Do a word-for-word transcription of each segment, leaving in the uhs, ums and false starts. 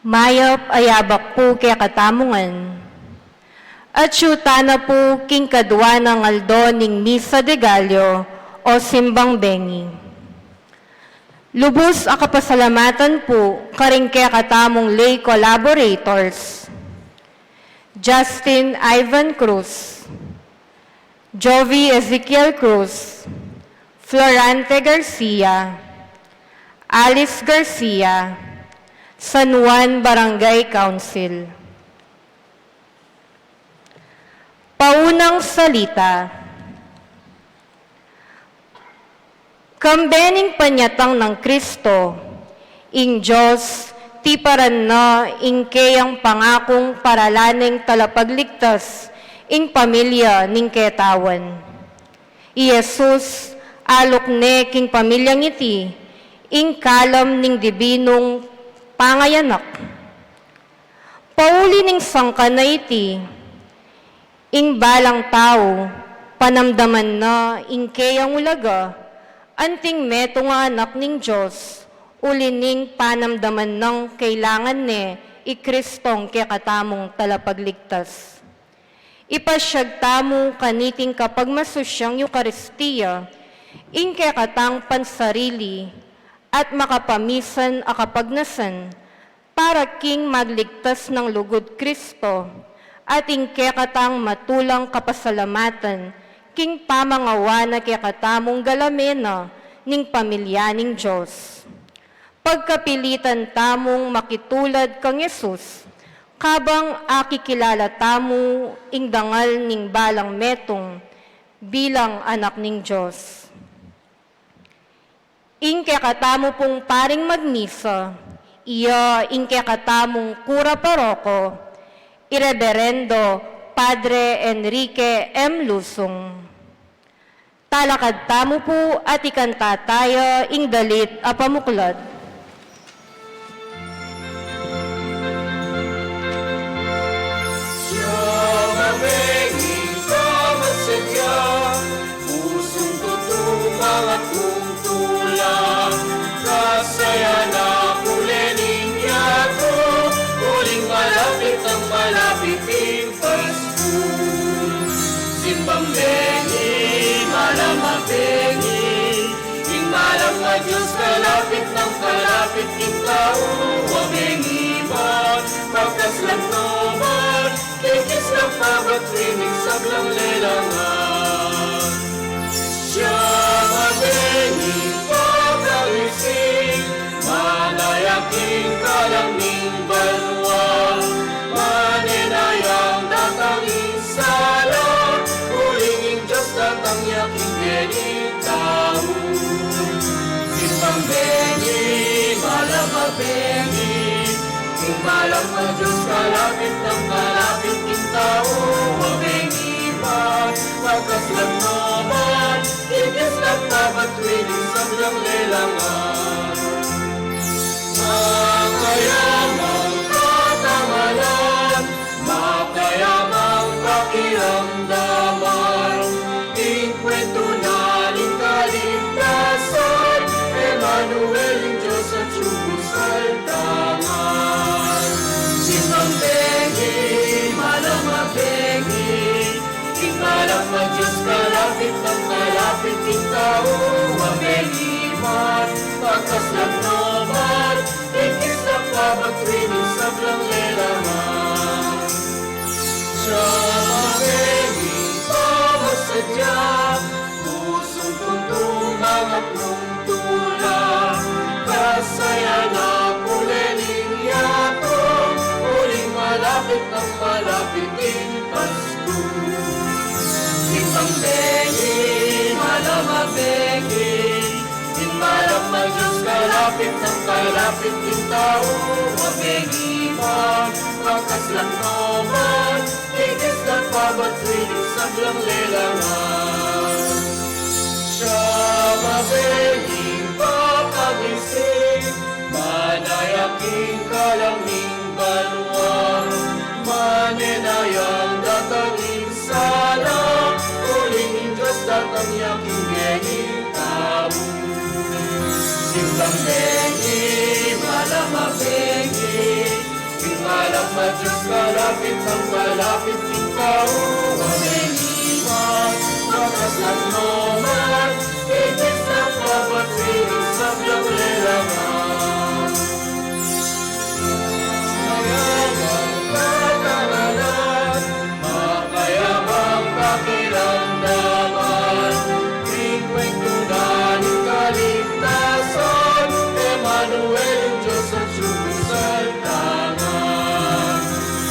Mayap a yabak pu kekatamu ngan. Atyu tana pu king kadwa nang aldo ning Misa de Gallo o Simbang Bengi. Lubus a kapasalamatan pu karing kekatamung lay collaborators, Justin Ivan Cruz, Jovi Ezekiel Cruz, Florante Garcia, Alice Garcia, San Juan Barangay Council. Paunang salita. Kambe ning panyatang nang Kristo, ing Dios tiparan na ing keyang pangakung paralan neng talapagligtas ing pamilya ning ketawan. I Jesus aluk ne king pamilyang iti ing kalam ning dibinung pangayanak. Pauli ning sangkan a iti, ing balang tau panamdaman na ing keyang ulaga anting metung a anak ning Dios, uli ning panamdaman nang kailangan ne i Kristong kekatamung talapagligtas. Ipasyag tamu kaniting kapagmasusyang Eukaristia ing kekatang pansarili at makapamisan a kapagnasan para king magligtas nang lugud Kristo, at ing kekatang matulang kapasalamatan king pamangawa na kekatamung galamena ning pamilya ning Dios. Pagkapilitan tamung makitulad kang Jesus, kabang akikilala tamu ing dangal ning balang metung bilang anak ning Dios. Ing kekatamu pung paring magmisa, iya ing kekatamung kura paroko, i Reberendo Padre Enrique M. Lusung. Talakad tamu pu at ikanta taya ing dalit a pamuklat. Siya mabenging pamasadya, pusung tutu mangatung tula, kasaya na pule ning yatu, uling malapit nang malapit ing Pasku. Simbang bengi, malam a bengi, ing malam a Dios kalapit nang kalapit king tau, a bengi man, bakas lang no man, kikis lang pabat wining sablang lelangan. Siya mabenging pakarising, manaya king kalam ning banua, manenayang datang ing sala, uling ing Dios datang ya king benitau. Simbang bengi, malam a bengi, ing malam a Dios kalapit nang kalapit king tau, a bengi man, bakas lang no man, kikis lang pabat wining sablang lelangan. Makayamang katamalan, makayamang pakiramdaman, ing kwentu na ning kaligtasan, Emmanuel, ing Dios atyu king saltangan. Simbang bengi, malam a bengi, ing malam a Dios kalapit nang kalapit king tau, a bengi man, bakas lang no man, kikis lang pabat wining sablang lelangan. Siya mabenging pamasadya, pusung tutu mangatung tula, kasaya na pule ning yatu, uling malapit nang malapit ing Pasku. Simbang bengi, malam a bengi, ing malam a Dios kalapit nang kalapit king tau, a bengi man, bakas lang no man, kikis lang pabat wining sablang lelangan. Siya mabenging pakagising, manaya king kalam ning banua, manenayang datang ing sala, uling ing Dios datang ya king benitau. Simbang bengi, malam a bengi, Kalapit nang kalapit ing kaurungan, e ni man makaslan no man, e ni sa papatrining sablang lelangan. Mayabang katanganan, makayabang pakiramdaman, ing kuwentu na ning kaligtasan, Emmanuel, ing Dios atiu king saltangan.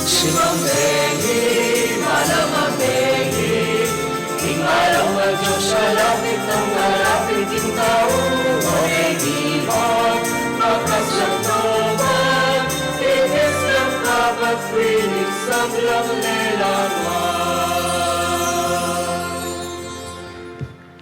Simang bengi, manang a bengi, ing Anak ning Dios, kalapit nang kalapit ing kaurungan, e ni man makaslan no man, e ni sa papatrining sablang lelangan.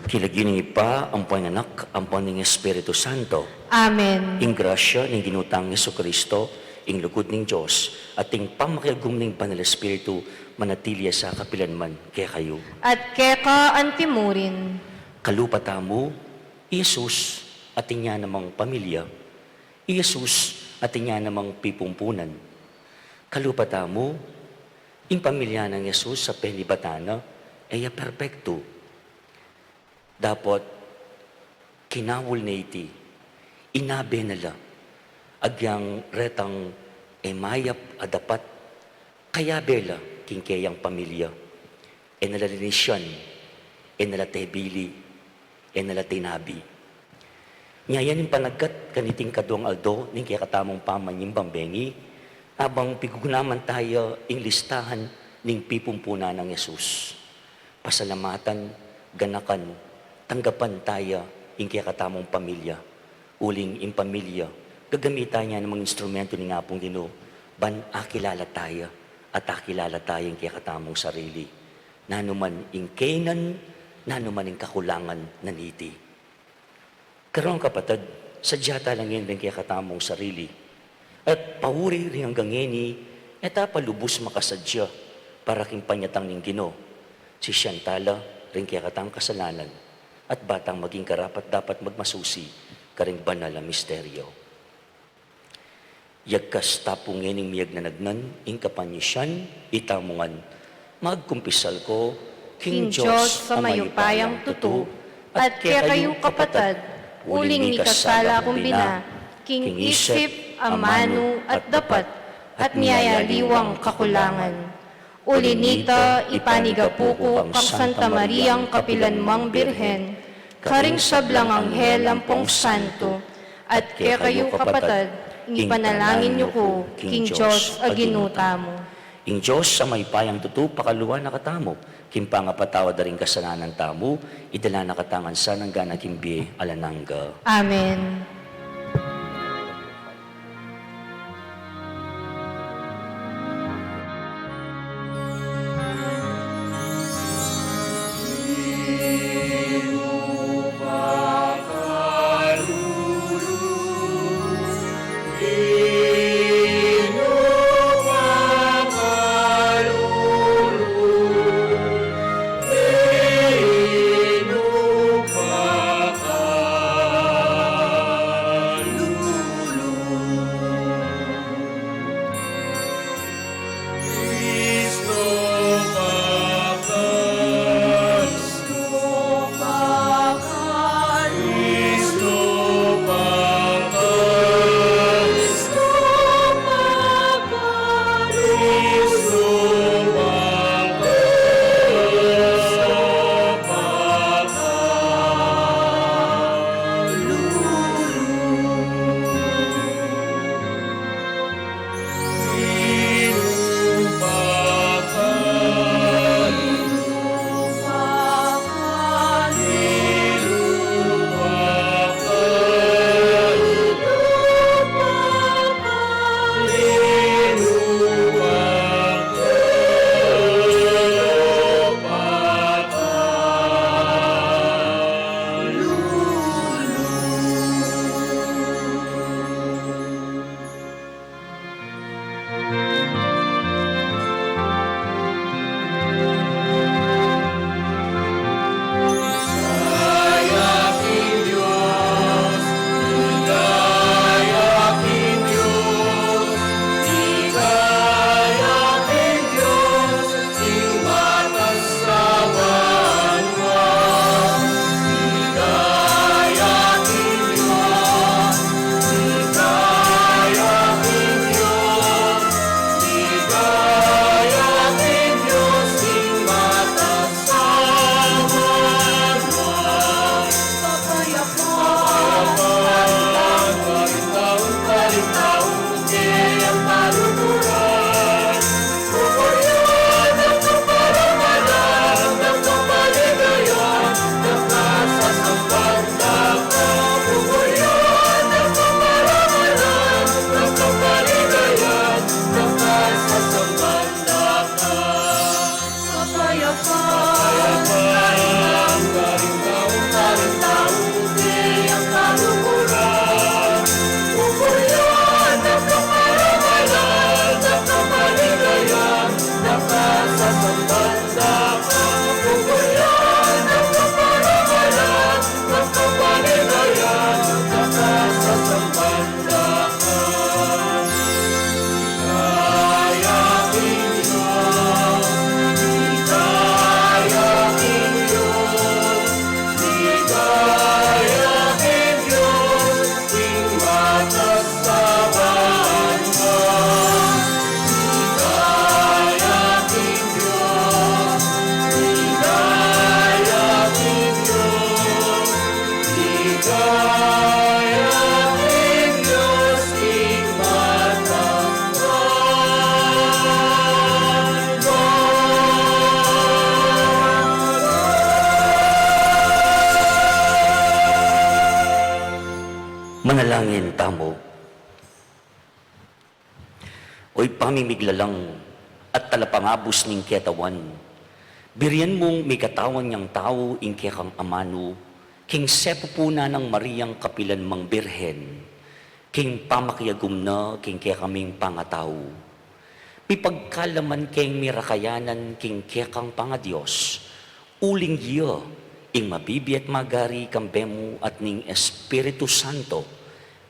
King lagyu ning Ibpa, ampo ning Anak, ampo ning Espiritu Santo. Amen. Ing grasya ning Ginu tang Jesucristo, ing lugud ning Dios, at ing pamakiagum ning Banal Espiritu, manatili ya sa kapilan man kekayu. At keka antimurin. Kalupa tamu i Jesus, atin ya namang pamilya. I Jesus, atin ya namang pipumpunan. Kalupa tamu, ing pamilya nang Jesus a penibatan na, e ya perpektu. Dapot, kinaul ne iti, inabe na la, agyang retang e mayap a dapat, kayabe la king keyang pamilya, e na la linisyan, e na la tebili, e na la tinabi. Nya yan ing panagkat kaniting kaduang aldo ning kekatamung pamanyumbang bengi, abang pigugunaman taya ing listahan ning pipumpunan nang Jesus. Pasalamatan, ganakan, tanggapan taya ing kekatamung pamilya. Uling ing pamilya, gagamitan ya namang instrumento ning Apung Ginu, ban akilala taya, at akilala taya ing kekatamung sarili. Nanu man ing keynan, nanu man ing kakulangan na niti. Karong kapatad, sadya tala ngeni ring kekatamung sarili. At pauri ring anggang ngeni, e ta pa lubus makasadya para king panyatang ning Ginu. Sisian tala ring kekatang kasalanan, at ba tang maging karapat-dapat magmasusi karing banal a misteryo. Yagkas ta pu ngening miyagnanagnan ing kapanisian, itamu ngan, magkumpisal ku king Dios a mayupayang tutu, at kekayu kapatad, uling mikasala kung bina, king isip, amanu, at dapat, at miyayaliwang kakulangan. Uli nita, ipanigapu ku kang Santa Mariang kapilan mang Birhen, karing sablang anghel ampong santo, at kekayu kapatad, ipanalangin yu ku king Dios a Ginu tamu. Ing Dios a mayupayang tutu, pakaluan na katamu king pangapatawad da ring kasalanan tamu, idala na katamu ngan sana king bie alang angga. Amen. Manalangin tamu. O Ibpa mi miglalang at talapangabus ning katawan, birian mung migatawan yang tau ing kekang amanu, king sepupunan nang Mariang kapilan mang Birhen, king pamakiagum na king kekaming pangatau. Mipagkalaman keng mirakayanan king kekang pangaDios, uling iya ing mabibie at magari kambe mu at ning Espiritu Santo,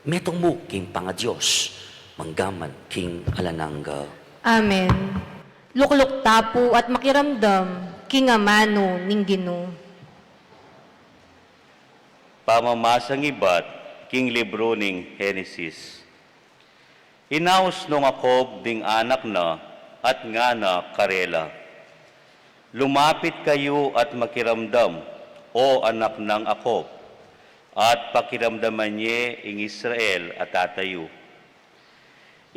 metung mu king pangaDios, manggaman king alang angga. Amen. Lukluk ta pu at makiramdam king amanu ning Ginu. Pamamasang ibat king libru ning Henesis. Inaus nong Jacob ding anak na at ngana karela, "Lumapit kayu at makiramdam, o anak nang Jacob, at pakiramdaman ye ing Israel a tata yu.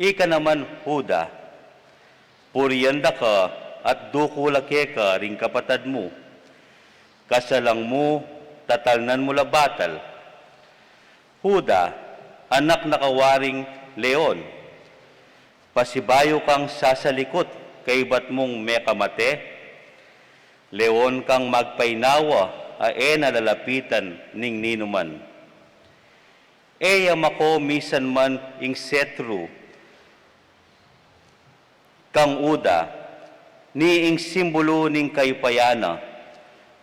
Ika naman, Juda, purian da ka at dukul la keka ring kapatad mu. Kasalang mu, tatalnan mu la batal. Juda, anak na ka waring leon, pasibayu kang sasalikut kaybat mung mekamate? Leon kang magpainawa a e na lalapitan ning ninuman. E ya mako misan man ing setru kang Juda, ni ing simbulu ning kayupayan na,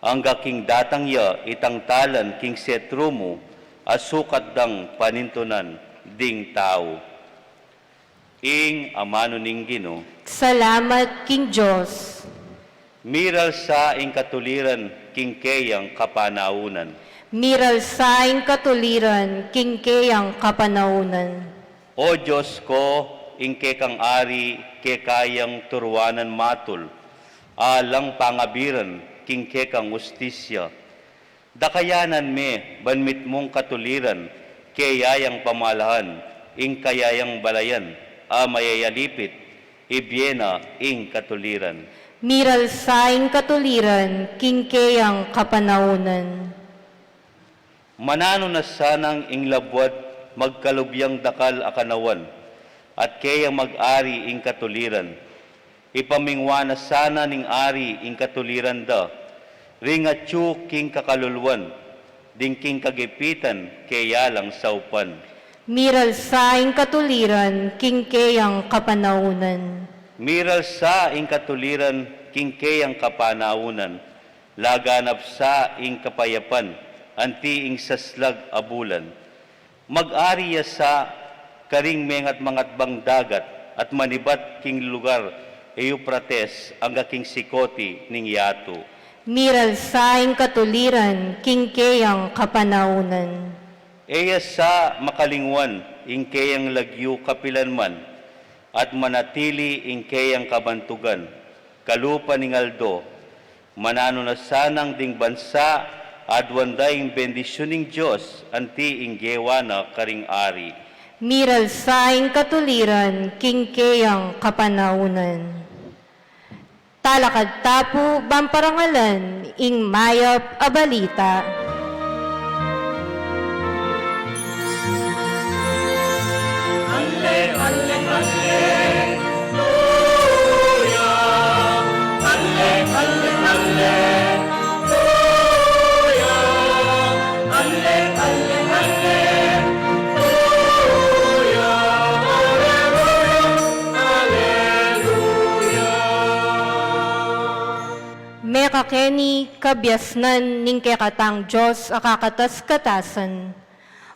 angga king datang ya itangtalan king setru mu a sukat dang panintunan ding tau." Ing amanu ning Ginu. Salamat king Dios. Miralsa ing katuliran king keyang kapanaunan. Miralsa ing katuliran king keyang kapanaunan. O Dios ko, ing kekang ari keka yang turuanan matul, alang pangabiran king kekang ustisya. Dakayanan me ban mitmung katuliran keya yang pamalahan, ing kaya yang balayan a mayayalipit, ibie na ing katuliran. Miralsa ing katuliran king keyang kapanaunan. Mananu na sanang ing labuad magkalub yang dakal a kanawan, at keyang mag-ari ing katuliran. Ipamingwa na sana ning ari ing katuliran da, ring atyu king kakaluluan, ding king kagipitan keya lang saupan. Miralsa ing katuliran king keyang kapanaunan. Miralsa ing katuliran king keyang kapanaunan, laganap sa ing kapayapan anti ing saslag a bulan. Mag-ari ya sa karing mengat-mangatbang dagat at manibat king lugar Eufrates angga king sikoti ning yatu. Miralsa ing katuliran king keyang kapanaunan. E ya sa makalingwan ing keyang lagyu kapilan man, at manatili ing keyang kabantugan kalupa ning aldo. Mananu na sanang ding bansa aduan da ing bendisyun ning Dios anti ing gewa na karing ari. Miralsa ing katuliran king keyang kapanaunan. Talakad ta pu ban parangalan ing mayap a balita. Mekakeni kabiasnan ning kekatang Dios a kakatas-katasan,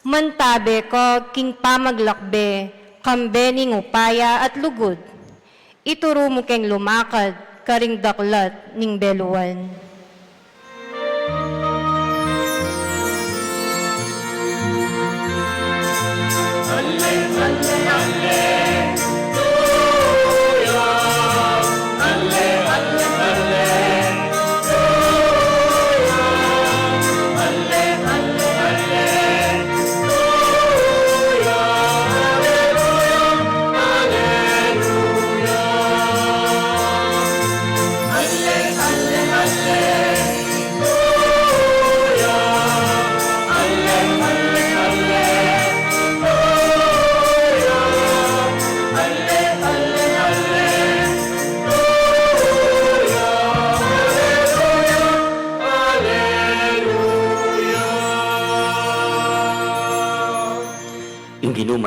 mantabe ka king pamaglakbe kambe ning upaya at lugud. Ituru mu keng lumakad karing daklat ning beluan.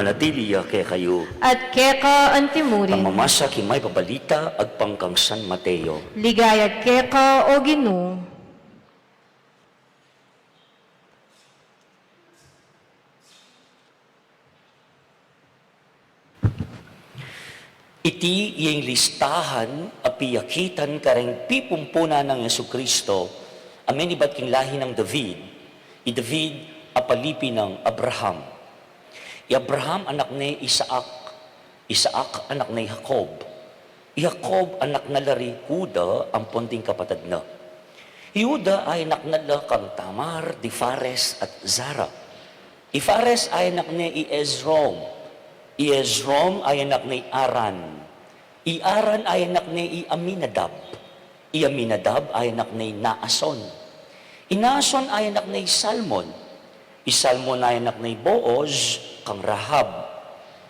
Manatili ya kekayu. At keka antimurin. Pamamasa king mayap a balita agpang kang San Mateo. Ligaya keka, O Ginu. Iti ya ing listahan a piyakitan kareng pipumpunan nang Jesucristo a menibat king lahi nang David, i David a palipi nang Abraham. I Abraham anak ne i Isaac, i Isaac anak ne i Jacob, i Jacob anak na la ri Juda ampon ding kapatad na. I Juda anak na la kang Tamar, di Fares at Zara. I Fares anak ne i Esrom, i Esrom anak ne i Aran, i Aran anak ne i Aminadab, i Aminadab anak ne i Naason, i Naason anak ne i Salmon, i Salmon anak ne i Boaz kang Rahab,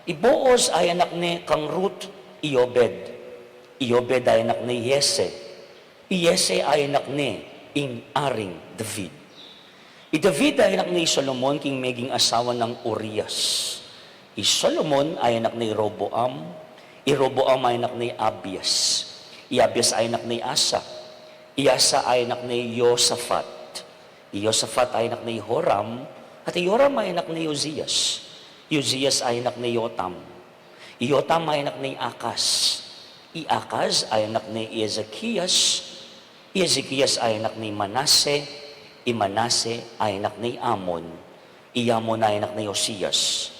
i Boaz anak ne kang Ruth i Obed, i Obed anak ne i Yese, i Yese anak ne ing Aring David. I David anak ne i Solomon king meging asawa nang Urias. I Solomon anak ne i Roboam, i Roboam anak ne i Abias, i Abias anak ne i Asa, i Asa anak ne i Josafat, i Josafat anak ne i Joram, at i Joram anak ne i Uzias, i Uzias anak ne i Jotam, i Jotam anak ne i Akas, i Akas anak ne i Ezekias, i Ezekias anak ne i Manase, i Manase anak ne i Amon, i Amon anak ne i Osias,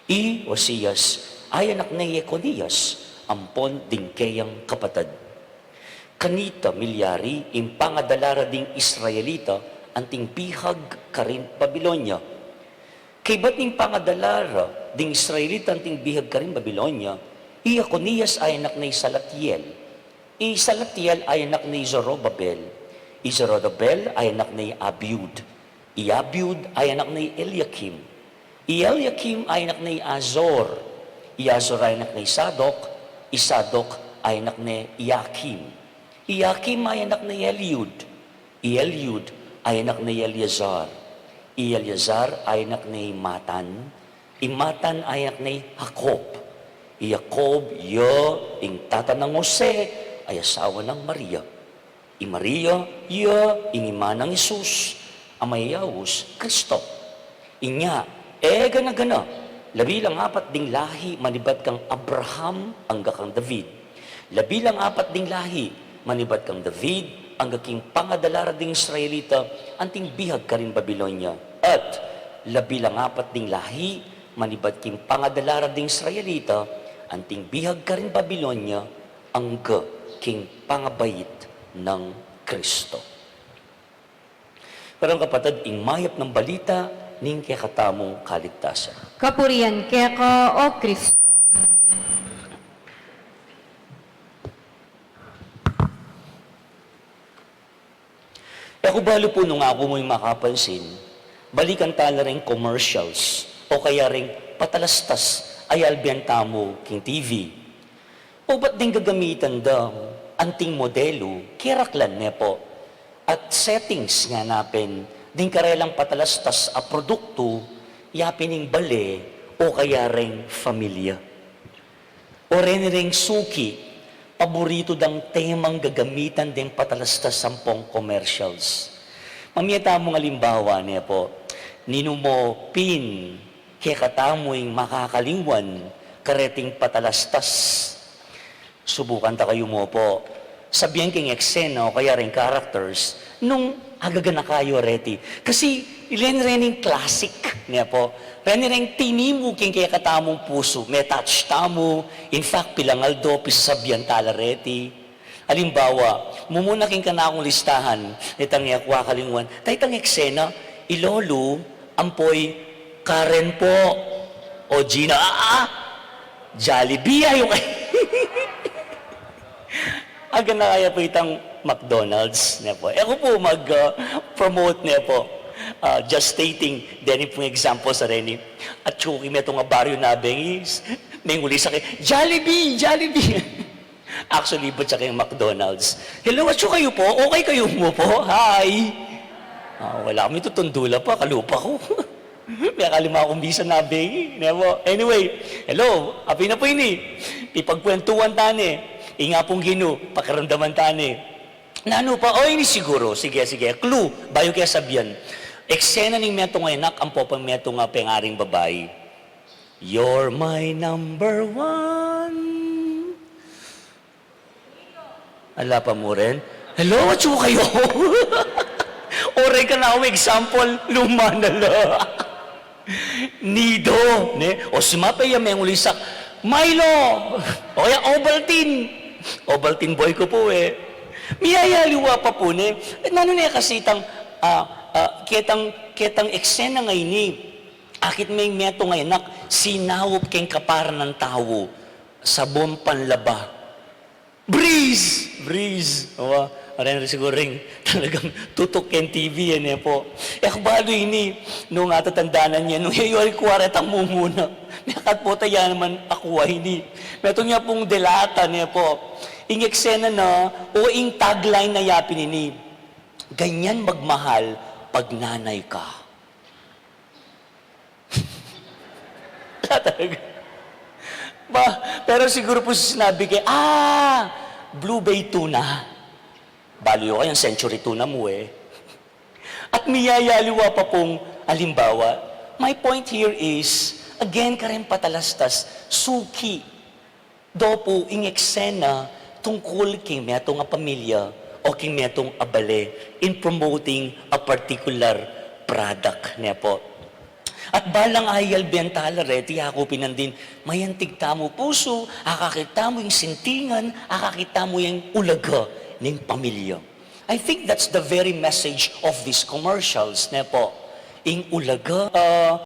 i Osias anak ne i Jekonias, ampon ding keyang kapatad. Kanita milyari ing pangadala ra ding Israelita anting bihag karin Babilonia. Kaybat ning pangadala ra ding Israelita anting bihag karin Babilonia, i Jekonias anak ne i Salatiel, i Salatiel anak ne i Zorobabel, i Zorobabel anak ne i Abiud, i Abiud anak ne i Eliakim, i Eliakim anak ne i Azor, i Azor anak ne i Sadok, i Sadok anak ne i Akim, i Akim anak ne i Eliud, i Eliud anak ne i Eleazar, i Eleazar anak ne i Matan, i Matan anak ne i Jacob, i Jacob ya ing tata nang Jose a asawa nang Maria, i Maria ya ing ima nang Jesus a mayayaus Kristo. Inya, e gana-gana, labi lang apat ding lahi manibat kang Abraham angga kang David. Labi lang apat ding lahi manibat kang David angga king pangadala ra ding Israelita anting bihag karin Babilonia. At labi lang apat ding lahi manibat king pangadala ra ding Israelita anting bihag karin Babilonia angga king pangabait nang Kristo. Karang kapatad, ing mayap nang balita ning kekatamung kaligtasan. Kapurian keka, O Kristo. E ku balu pu nung aku mu ing makapansin, balikan tala ring commercials o kaya ring patalastas a yalbian tamu king T V. Ubat ding gagamitan da, anting modelu, keraklan ne pu. At settings ngana pin ding karelang patalastas a produktu, yapin ing bale o kaya reng familia. O reni reng suki, paboritu dang temang gagamitan deng patalastas ampong commercials. Mamie tamung alimbawa ne pu, ninu mu pin kekatamu ing makakalingwan kareting patalastas? Subukan ta kayu mu pu. Sabian king eksena o kaya reng characters, nung agaganaka yu reti. Kasi, ilen rening classic, ne pu. Reni reng tinimu king kekatamung pusu, me-touch tamu, in fact, pilang aldo, pisasabian tala reti. Alimbawa, mumuna king kanakung listahan, nitang e ku akalingwan, ta itang eksena, i Lolu, ampo i Karen pu. O Gina, a, a, Jollibee, ayu kay. Aganaka ya pu itang McDonald's, ne pu. E ku pu mag, ah, promote, ne pu. Ah, just stating, deni pung example sa reni. At suki, metung a baryu nabeng i, menguli sa keni, Jollibee, Jollibee. Actually, ibat sa keng McDonald's. Hello, atsu kayu pu? Okay kayu mu pu? Hi! Ah, wala kami, tutundula pa, kalupa ku. Mekaliwa kung bisa na, Bengi, ne po? Anyway, hello, apin na pu ini. Pipagkwentuhan ta ne. Ing Apung Ginu, pakiramdaman ta ne. Nanu pa? O, ini siguru. Sige, sige. Clue, bayu ke sabian. Eksena ning metung a anak, ampo pang metung a pengaring babai. You're my number one. Ala pa mu rin. Hello, atsu kayu? Oray kanaku example, luma na la. Nido, ne? O simape ya mengulisak, Milo! O ya, Ovaltine! Ovaltine boy ku pu e. Miyayaliwa pa pu, ne? E, nanu ne kasi itang, ah, ah, ketang, ketang eksena ngeni, akit meng metung a anak, sinaup keng kaparan nang tau, sabon panlaba. Breeze! Breeze! Awa, arin siguru ring talagang tutuk keng T V, e, ne po? E, aku balu ini, nung atatandanan ye, nung yayu ring kwarentang mumuna. Mekatpo ta ya naman aku a ini. Metung ya pung delata, ne po? Ing eksena na, o ing tagline na ya pin ini, "Ganyan magmahal pag nanay ka." Talaga. Ba, pero siguru pu sinabi ke, "Ah, Blue Bay tuna." Balu yu kayang Century tuna mu e. At miyayaliwa pa pung alimbawa. My point here is, again, kareng patalastas, suki. Do pu ing eksena tungkul king metung a pamilya o king metung a bale in promoting a particular product, ne po? At balang ayal bentala reti, aku pin nandin, mayantig tamu pusu, akakit tamu ing sintingan, akakit tamu ing ulaga ning pamilya. I think that's the very message of these commercials, ne po? Ing ulaga, ah,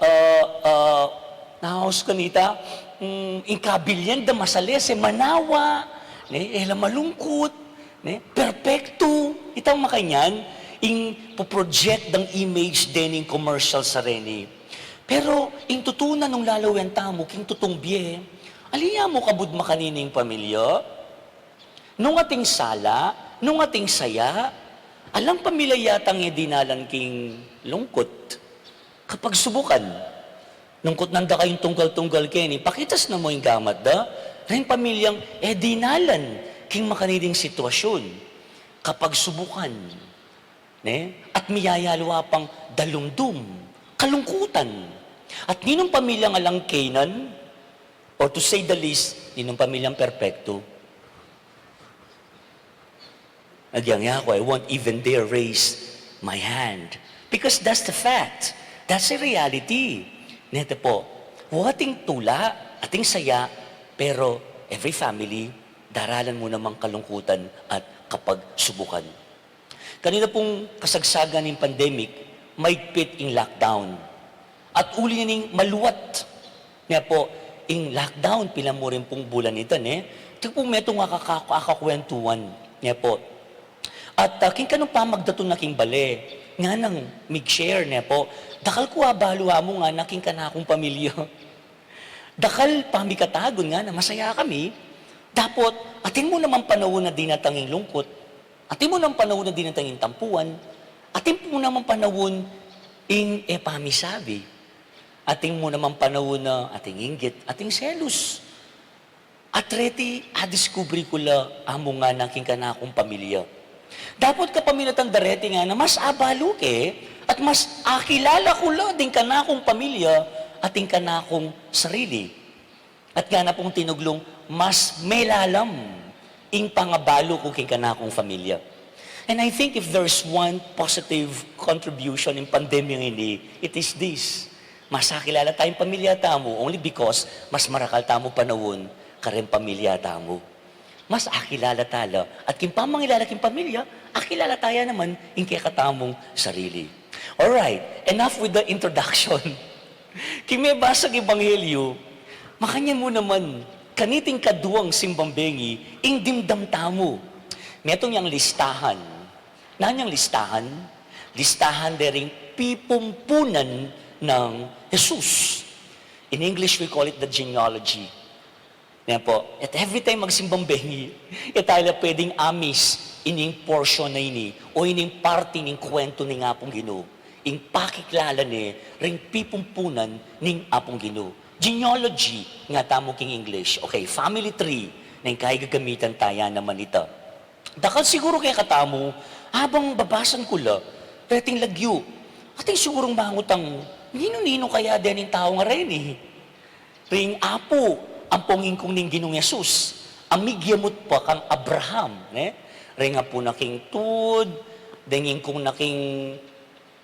ah, ah, naus kanita, mm, ing kabilyan da masalese, manawa, ne, e la malungkut, ne, perpektu, itang makanyan, ing poproject dang image de ning commercial sa reni. Pero, ing tutu na nung lalawen tamu, king tutung bie, ali ya mu kabud makanini ing pamilya? Nung ating sala, nung ating saya, alang pamilya yatang e dinalan king lungkut. Kapagsubukan, nung kutnan da kayung tunggal-tunggal keni, pakitas na mu ing gamat da, reng pamilyang e dinalan king makanining sitwasyun. Kapagsubukan, ne? At miyayaliwa pang dalumdum, kalungkutan. At ninung pamilyang alang kenan, or to say the least, ninung pamilyang perpektu, agyang yaku, I won't even dare raise my hand. Because that's the fact. That's the reality. Nete po, ating tula, ating saya, pero every family, daralan mu namang kalungkutan at kapagsubukan. Kanina pung kasagsagan ning pandemic, maigpit ing lockdown. At uli na ning maluat, ne po, ing lockdown, pila mu rin pung bulan ita, ne? Ito pung metung a kaka-, kakakwentuan, ne po. At, ah, king kanung pamagdatung na king bale, nganang mig-share, ne po, dakal ku abalu amu ngana king kanakung pamilya. Dakal pamikatagun ngana, masaya kami. Dapot, atin mu namang panaun a dinatang ing lungkut. Atin mu namang panaun a dinatang ing tampuan. Atin mu namang panaun ing e pamisabi. Atin mu namang panaun a ating inggit, ating selus. At reti, adiskubre ku la amu ngana king kanakung pamilya. Dapot kapaminatan da reti ngana, mas abalu ke, at mas akilala ku la ding kanakung pamilya at ding kanakung sarili. At ngana pung tinuglung, mas melalam ing pangabalu ku king kanakung pamilya. And I think if there's one positive contribution ning pandemya ini, it is this. Mas akilala tayang pamilya tamu only because mas marakal tamu panaun kareng pamilya tamu. Mas akilala tala. At king pamangilala king pamilya, akilala taya naman ing kekatamung sarili. Alright, enough with the introduction. King mebasang ebanghelyu, makanyan mu naman, kaniting kaduang simbang bengi, ing dimdam tamu. Metung yang listahan. Nanu yang listahan? Listahan de ring pipumpunan nang Jesus. In English, we call it the genealogy. Yan po. At every time magsimbang bengi, e tayu la pwedeng a-miss ining portion a ini, o ining parti ning kwentu ning Apung Ginu, ing pakikilala ne ring pipumpunan ning Apung Ginu. Genealogy nga tamu king English. Okay, family tree, neng kaya gagamitan taya naman ita. Dakal siguru kekatamu, abang babasan ku la reting lagyu, atin sigurung mangutang, ninu-ninu kaya dening tau ngareni? Ring apu ampong ingkung ning Ginung Jesus a migyamut pa kang Abraham, ne? Ring apu na king tud, deng ingkung na king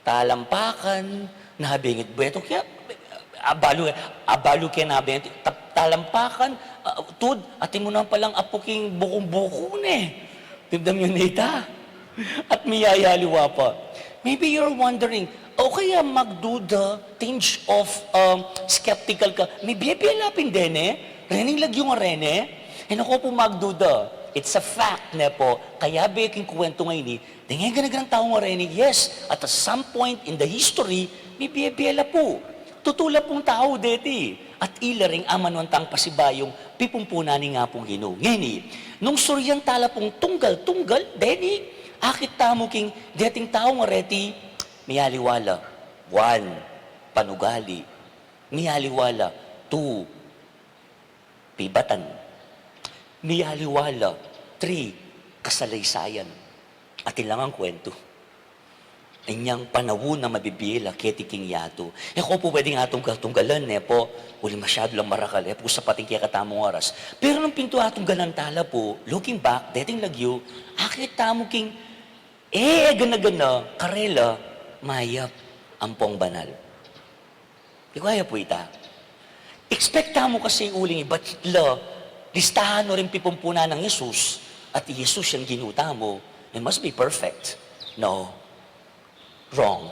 talampakan, nabengit beto kaya, abalu, abalu kaya nabengit, ta-, talampakan, ah, tud, atin mu na palang apu king bukung-buku ne. Dimdam yu ne ita? At miyayaliwa pa. Maybe you're wondering, o kaya magduda, tinge of, um, skeptical ka, mibie-bie la pin dene, rening lagyu ngareni, e naku pu magduda. It's a fact, ne po, kayabe king kwentu ngeni, deng egana-ganang tau ngareni, yes, at some point in the history, mibie-bie la pu. Tutu la pung tau deti. At ila ring amanuan tang pasibayung pipumpunan ning Apung Ginu. Ngeni, nung surian tala pung tunggal-tunggal deni, akit tamu king deting tau ngareti, miyaliwa la. One, panugali. Miyaliwa la. Two, pibatan. Miyaliwa la. Three, kasaleysayan. Atin lang a kwentu. Inyang panaun a mabibie la keti king yatu. E ko pu pwedeng atunggal-tunggalan, ne po, uli masyadu lang marakal, e pu sapat ing kekatamung oras. Pero nung pintu atunggalan tala pu, looking back, deting lagyu, akit tamu king, e, egana-gana, karela, mayap, ampong banal. Di ko aya pu ita. Expect tamu kasi uling ibat la, listahan no ring pipumpunan nang Jesus, at i Jesus yang Ginu tamu, he must be perfect. No. Wrong.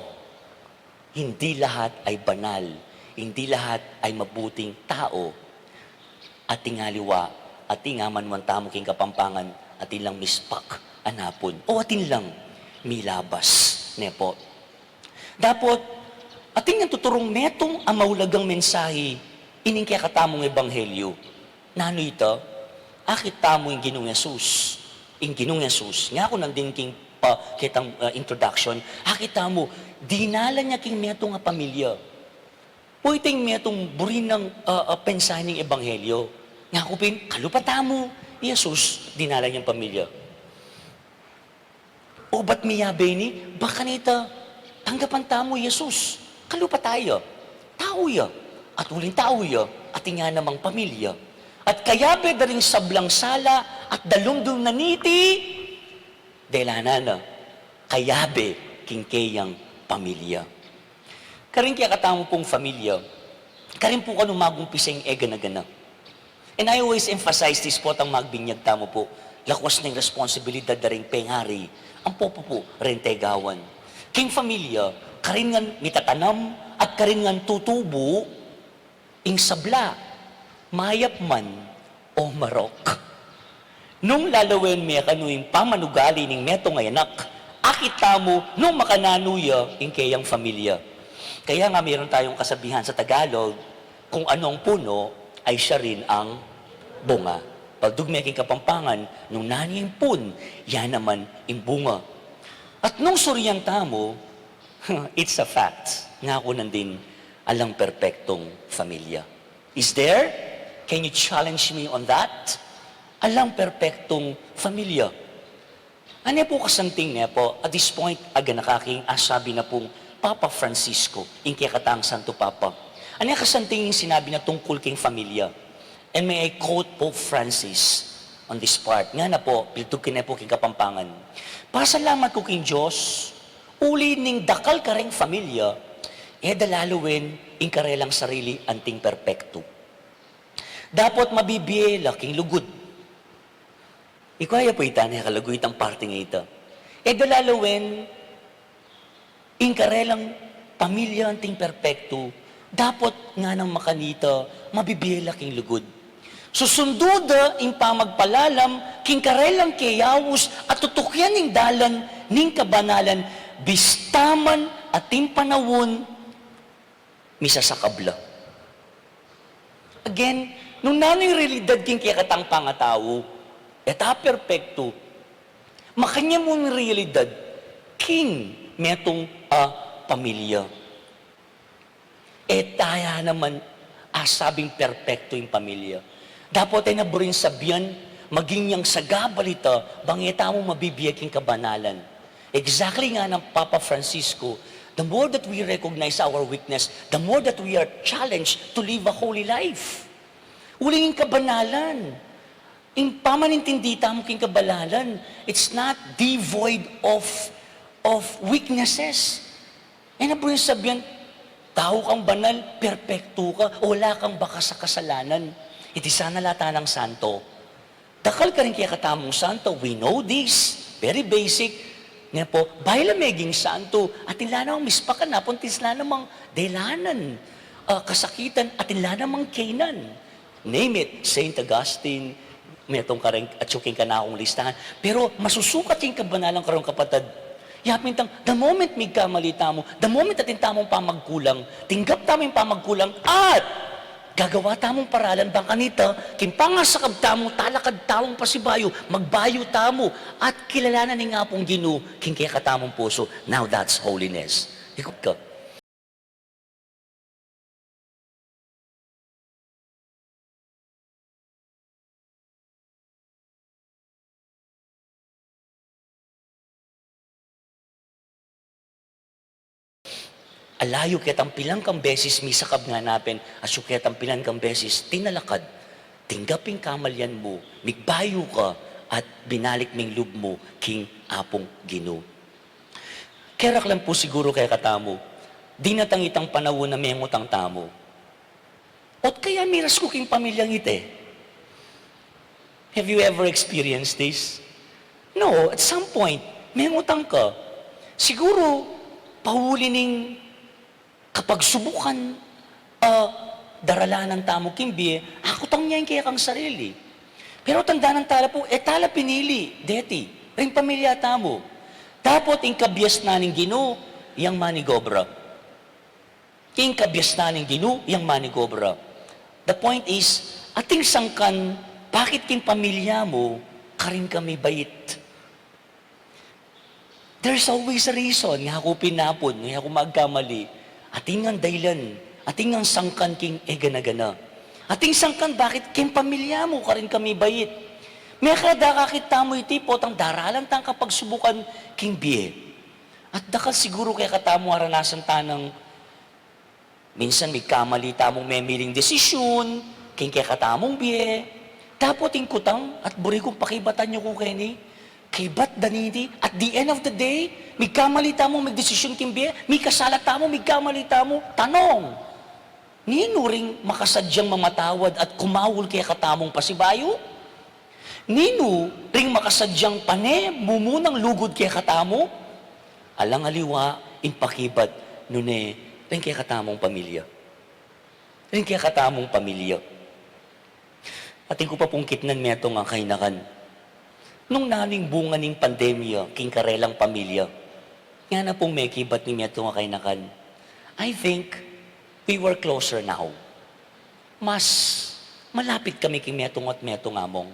Hindi lahat ay banal. Hindi lahat ay mabuting tao. Ating aliwa, ating amanuan tamu king Kapampangan, atin lang mispak a napun. O atin lang milabas, ne po. Dapot, atin yang tuturung metung a maulagang mensahe ining kekatamung ebanghelyu. Nanu ita? Akit tamu ing Ginung Jesus. Ing Ginung Jesus. Ngaku nandin king pa, ketang, uh, introduction. Akit tamu, dinalan ya king metung a pamilya. O iting metung buri nang, uh, uh, pensahe ning ebanghelyu. Ngaku pin, kalupa tamu, Jesus, dinalan yang pamilya. O bat miyabe ini? Baka nita, tanggapan tamu i Jesus. Kalupa taya. Tau ya. At uling tau ya, atin ya namang pamilya. At kayabe da ring sablang sala at dalumdum na niti, delanan na, kayabe king keyang pamilya. Karin kekatamu pung pamilya, karin pu kanu magumpisa ing egana-gana. And I always emphasize this po, tang magbinyag tamu pu, lakwas ning responsibilidad da ring pengari, ampo pu pu, reng tegawan. King pamilya, karin ngan mitatanam at karin ngan tutubu ing sabla, mayap man o marok. Nung lalawen me kanu ing pamanugali ning metung a anak, akit tamu nung makananu ya ing keyang pamilya. Kaya nga meron tayong kasabihan sa Tagalog, kung ano ang puno ay siya rin ang bunga. Pagdugme king Kapampangan, nung nanu ing pun, ya naman ing bunga. At nung surian tamu, it's a fact, ngaku nandin, alang perpektong pamilya. Is there? Can you challenge me on that? Alang perpektong pamilya. Ane pu kasanting ne po, at this point, aganaka king asabi na pung Papa Francisco, ing kekatang Santo Papa. Ane kasanting ing sinabi na tungkul king pamilya. And may I quote Pope Francis on this part. Ngana po, biltug ke ne po king Kapampangan. Pasalamat ku king Dios, uli ning dakal kareng pamilya, e da lalawen ing karelang sarili anting perpektu. Dapot mabibie la king lugud. Ikwa ya pu ita ne kalaguy itang parting ita. E da lalawen ing karelang pamilya anting perpektu, dapot nganang makanita, mabibie la king lugud. Susundu da ing pamagpalalam king karelang keyaus at tutukyan ing dalan ning kabanalan, bista man ating panaun, misasakab la. Again, nung nanu ing realidad king kekatang pangatau, e ta perpektu, makanyan mu ing realidad king metung a pamilya. E ta ya naman asabing perpektu ing pamilya. Dapot e na buring sabian, maging yang sagabal ita, bang e tamu mabibie king kabanalan. Exactly, ngana nang Papa Francisco, the more that we recognize our weakness, the more that we are challenged to live a holy life. Uling ing kabanalan, ing pamanintindi tamu king kabanalan, it's not devoid of, of weaknesses. E na buring sabian, tau kang banal, perpektu ka, wala kang bakas a kasalanan. Iti sana la tanang santo. Dakal karing kekatamung santo, we know this, very basic. Ngepo, bayu la meging santo, atin la namang mispakan, atin la namang delanan, ah, kasakitan, atin la namang kenan. Name it, Saint Augustine, metung kareng atyu king kanakung listahan. Pero masusukat king kabanalan kareng kapatad. Yapin tang, the moment migkamali tamu, the moment atin tamung pamagkulang, tinggap tamu ing pamagkulang, at gagawa tamung paralan bang kanita, king pangasakab tamu, talakad tamung pasibayu, magbayu tamu, at kilalanan ing Apung Ginu king kekatamung pusu. Now that's holiness. Ikot ka. Alayu ketang pilan kang beses misakab, ngana pin, asyu ketang pilan kang beses tinalakad, tinggap ing kamalian mu, migbayu ka, at binalik me ing lub mu king Apung Ginu. Keraklan pu siguru kekatamu, dinatang itang panaun a mengutang tamu, "Ot kaya miras ku king pamilyang iti?" Have you ever experienced this? No, at some point, mengutang ka. Siguru, pauli ning kapagsubukan a daralanan tamu king bie, akutang ya ing kekang sarili. Pero tandanan tala pu, e tala pinili deti ring pamilya tamu. Dapot ing kabiasnan ning Ginu yang manigobra. Ing kabiasnan ning Ginu yang manigobra. The point is, ating sangkan bakit king pamilya mu karin ka mibait. There's always a reason, ngana ku pin napun, ngana ku magkamali. Atin ngang dahilan, atin ngang sangkan king e gana-gana. Atin sangkan bakit king pamilya mu karin ka mibait. Mekad akakit tamu iti potang daralan tang kapagsubukan king bie. At dakal siguru kekatamu aranasan ta nang minsan migkamali tamung memiling desisyun king kekatamung bie. Dapot ing kutang at buri kung pakibatan yu ku keni, kaybat da niti, at the end of the day, migkamali tamung migdesisyun king bie, mikasala tamu, migkamali tamu, tanong, ninu ring makasadyang mamatawad at kumaul kekatamung pasibayu? Ninu ring makasadyang pane mumunang lugud kekatamu? Alang aliwa ing pakibat nune ring kekatamung pamilya. Ring kekatamung pamilya. Atin ku pa pung kitnan metung a kainakan. Nung nanu ing bunga ning pandemya king karelang pamilya, ngana pung mekibat ning metung a kainakan, "I think we were closer now." Mas malapit kami king metung at metung, Among.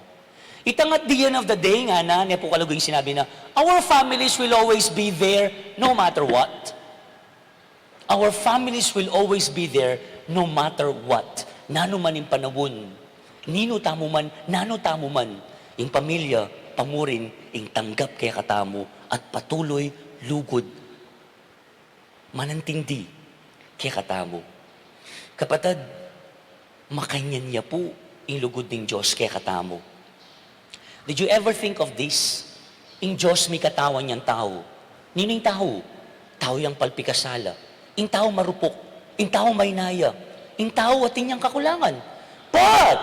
Itang at the end of the day, ngana, ne pu kalagu ing sinabi na, "Our families will always be there no matter what." Our families will always be there no matter what. Nanu man ing panaun, ninu tamu man, nanu tamu man, ing pamilya pa mu rin ing tanggap kekatamu at patuloy lugud manintindi kekatamu. Kapatad, makanyan ya pu ing lugud ning Dios kekatamu. Did you ever think of this? Ing Dios mikatawan yang tau. Ninu ing tau? Tau yang palpikasala. Ing tau marupok. Ing tau mainaya. Ing tau atin yang kakulangan. But,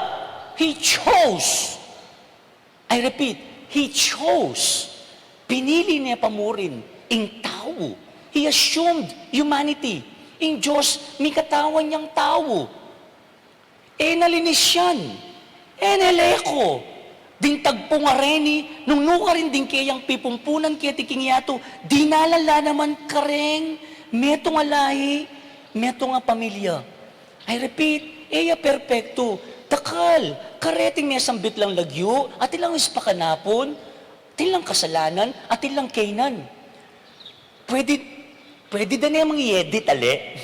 He chose. I repeat, He chose. Pinili ne pa mu rin ing tau. He assumed humanity. Ing Dios mikatawan yang tau. E na linis yan. E na eleko. Ding tagpung areni, nung nukarin ding keyang pipumpunan keti king yatu, dinala la naman kareng metung a lahi, Metung a pamilya, I repeat, e ya perpektu. Dakal, kareting mesambit lang lagyu, atin lang ispakan apun, atin lang kasalanan, atin lang kaynan. Pwede, pwede da ne mang i-edit, ale?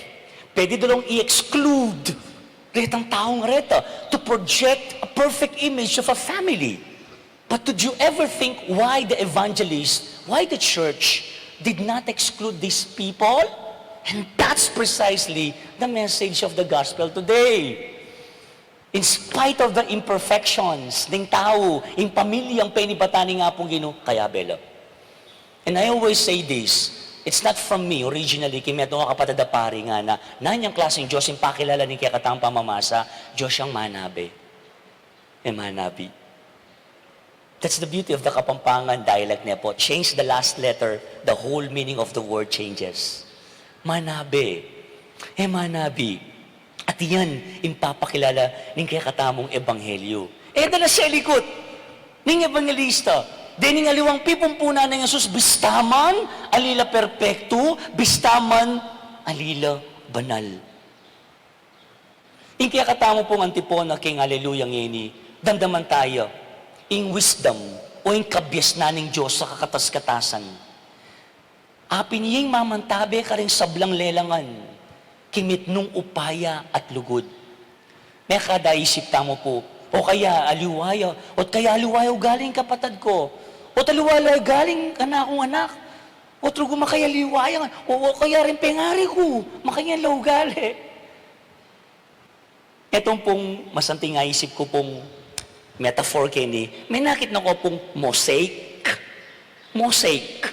Pwede da lang i-exclude retang taung reta to project a perfect image of a family. But did you ever think why the evangelist, why the church did not exclude these people? And that's precisely the message of the gospel today. In spite of the imperfections ning tau, ing pamilyang penibatan ning Apung Ginu, kayabe la. And I always say this, it's not from me originally, king metung a kapatad a pari ngana, nanyang klaseng Dios ing pakilala ning kekatamung pamamasa, Dios yang manabe. E manabi. That's the beauty of the Kapampangan dialect, ne pu. Change the last letter, the whole meaning of the word changes. Manabe. E manabi. At yan ing papakilala ning kekatamung ebanghelyu. E da la selikut ning ebanghelista, dening aliwang pipumpunan nang Jesus, bista man ali la perpektu, bista man ali la banal. Ing kekatamu pung antipona king Alleluia ngeni, damdaman taya ing wisdom o ing kabiasnan ning Dios a kakatas-katasan. Apin ya ing mamantabe karing sablang lelangan, king mitmung upaya at lugud. Mekada isip tamu pu, o kaya aliwa ya, o't kaya aliwa ya ugali ning kapatad ku, o't aliwa la ugali ning kanakung anak, o't rugu makaya aliwa ya, o, o kaya ring pengari ku, makanyan la ugali. Itong pung masanting a isip ku pung metaphor keni, menakit na ku pung mosaic. Mosaic.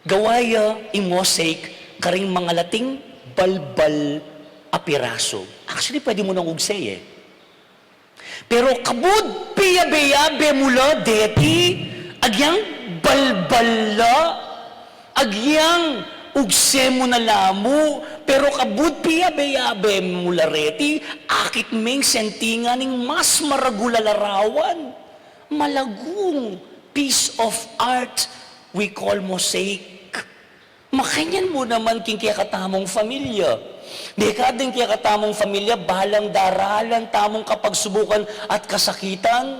Gawa ya ing mosaic karing mangalating balbal a pirasu. Actually, pwede mu nang ugse e. Pero kabud piyabe-yabe mu la deti, agyang balbal la, agyang ugse mu na la mu, pero kabud piyabe-yabe mu la reti, akit meng sentingan ning mas maragul a larawan. Malagung piece of art we call mosaic. Makanyan mu naman king kekatamung familia. Deka ding kekatamung familia, balang daralan tamung kapagsubukan at kasakitan.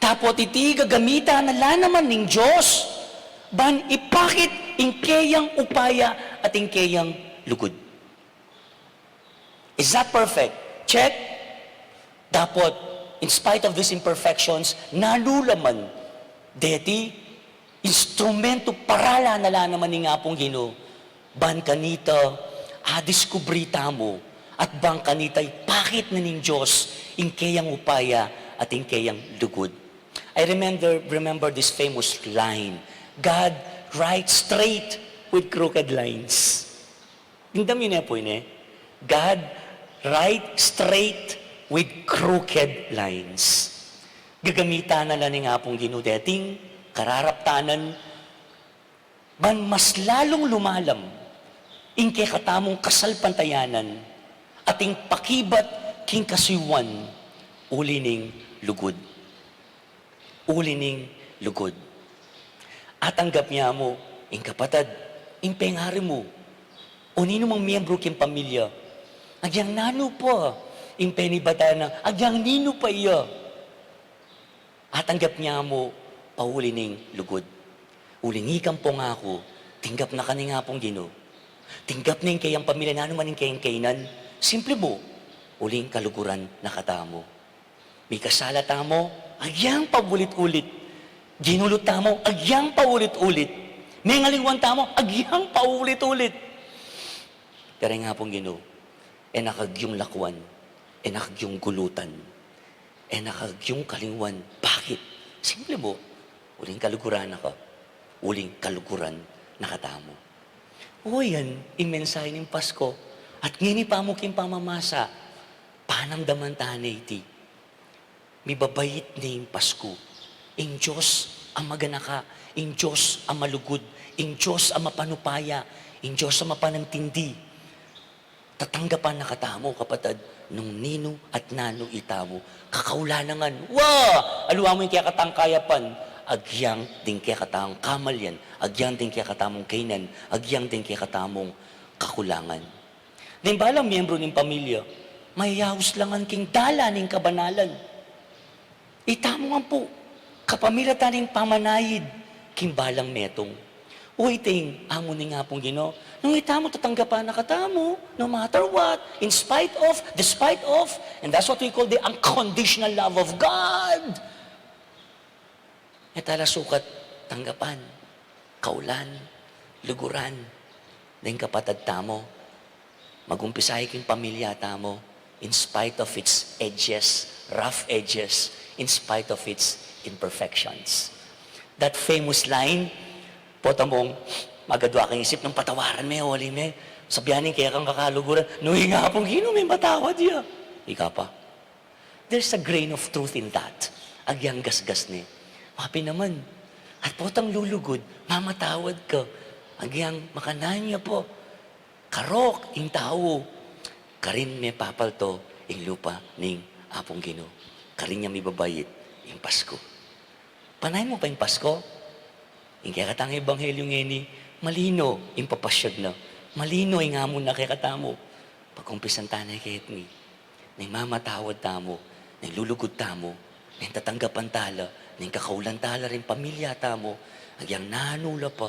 Dapot iti gagamitan na la naman ning Dios ban ipakit ing keyang upaya at ing keyang lugud. Is that perfect? Check. Dapot, in spite of these imperfections, nanu la man deti, instrumentu paralan na la naman ning Apung Ginu, ban kanita adiskubri tamu, at ban kanita ipakit na ning Dios ing keyang upaya at ing keyang lugud. I remember, remember this famous line, "God writes straight with crooked lines." Damdamin ye pu ini, "God write straight with crooked lines." Gagamitan na la ning Apung Ginu deting kararaptanan ban mas lalung lumalam ing kekatamung kasalpantayanan at ing pakibat king kasuyuan uli ning lugud. Uli ning lugud. Atanggap ya mu ing kapatad, ing pengari mu, o ninu mang miyembru king pamilya, agyang nanu pa ing penibatan na, agyang ninu pa iya. Atanggap ya mu pauli ning lugud. Uling ika ampong aku, tinggap na ka ning Apung Ginu. Tinggap na ing keyang pamilya, nanu man ing keyang kaynan, simple mu, uling kaluguran na katamu. Mikasala tamu, agyang paulit-ulit. Ginulut tamu, agyang paulit-ulit. Mengalingwan tamu, agyang paulit-ulit. Pero ing Apung Ginu, e na ka agyung lakwan, e na ka agyung gulutan, e na ka agyung kalingwan. Bakit? Simple mu, uling kaluguran na ka, uling kaluguran na katamu. O, yan ing mensahe ning Pasko. At ngeni pa mu king pamamasa, panamdaman ta ne iti. Mibabait ne ing Pasku. Ing Dios a maganaka, ing Dios a malugud, ing Dios a mapanupaya, ing Dios a mapanintindi. Tatanggapan na katamu, kapatad, nung ninu at nanu itamu. Kakaulanangan, wa! Aliwa mu ing kekatang kayapan, agyang ding kekatamung kamalian, agyang ding kekatamung kaynan, agyang ding kekatamung kakulangan. Deng balang miyembru ning pamilya, mayayaus la ngan king dalan ning kabanalan. Itamu ngan pu, kapamilatan ning pamanayid king balang metung. Uy, ing amu ning Apung Ginu, nung itamu tatanggapan na katamu, no matter what, in spite of, despite of, and that's what we call the unconditional love of God. E tala sukat tanggapan, kaulan, luguran, deng kapatad tamu. Mag-umpisa ya king pamilya tamu, in spite of its edges, rough edges, in spite of its imperfections. That famous line, pota mung magadwa kang isip nung patawaran me, oli me, sabian ning kekang kakaluguran, "Nung ing Apung Ginu, mematawad ya." Ika pa. There's a grain of truth in that. Agyang gasgas ne. Mapin naman. At potang lulugud, mamatawad ka. Agyang makanyan ya pa. Karok ing tau. Karin mepapalto ing lupa ning Apung Ginu. Karin ya mibabait ing Pasku. Panay mu pa ing Pasku? Ing kekatang ebanghelyu ngeni, malino ing papasyag na. Malino ing amu na kekatamu. Pag-umpisan ta ne ketni. Neng mamatawad tamu, neng lulugud tamu, neng tatanggapan tala, neng kakaulan tala ring pamilya tamu, agyang nanu la pa,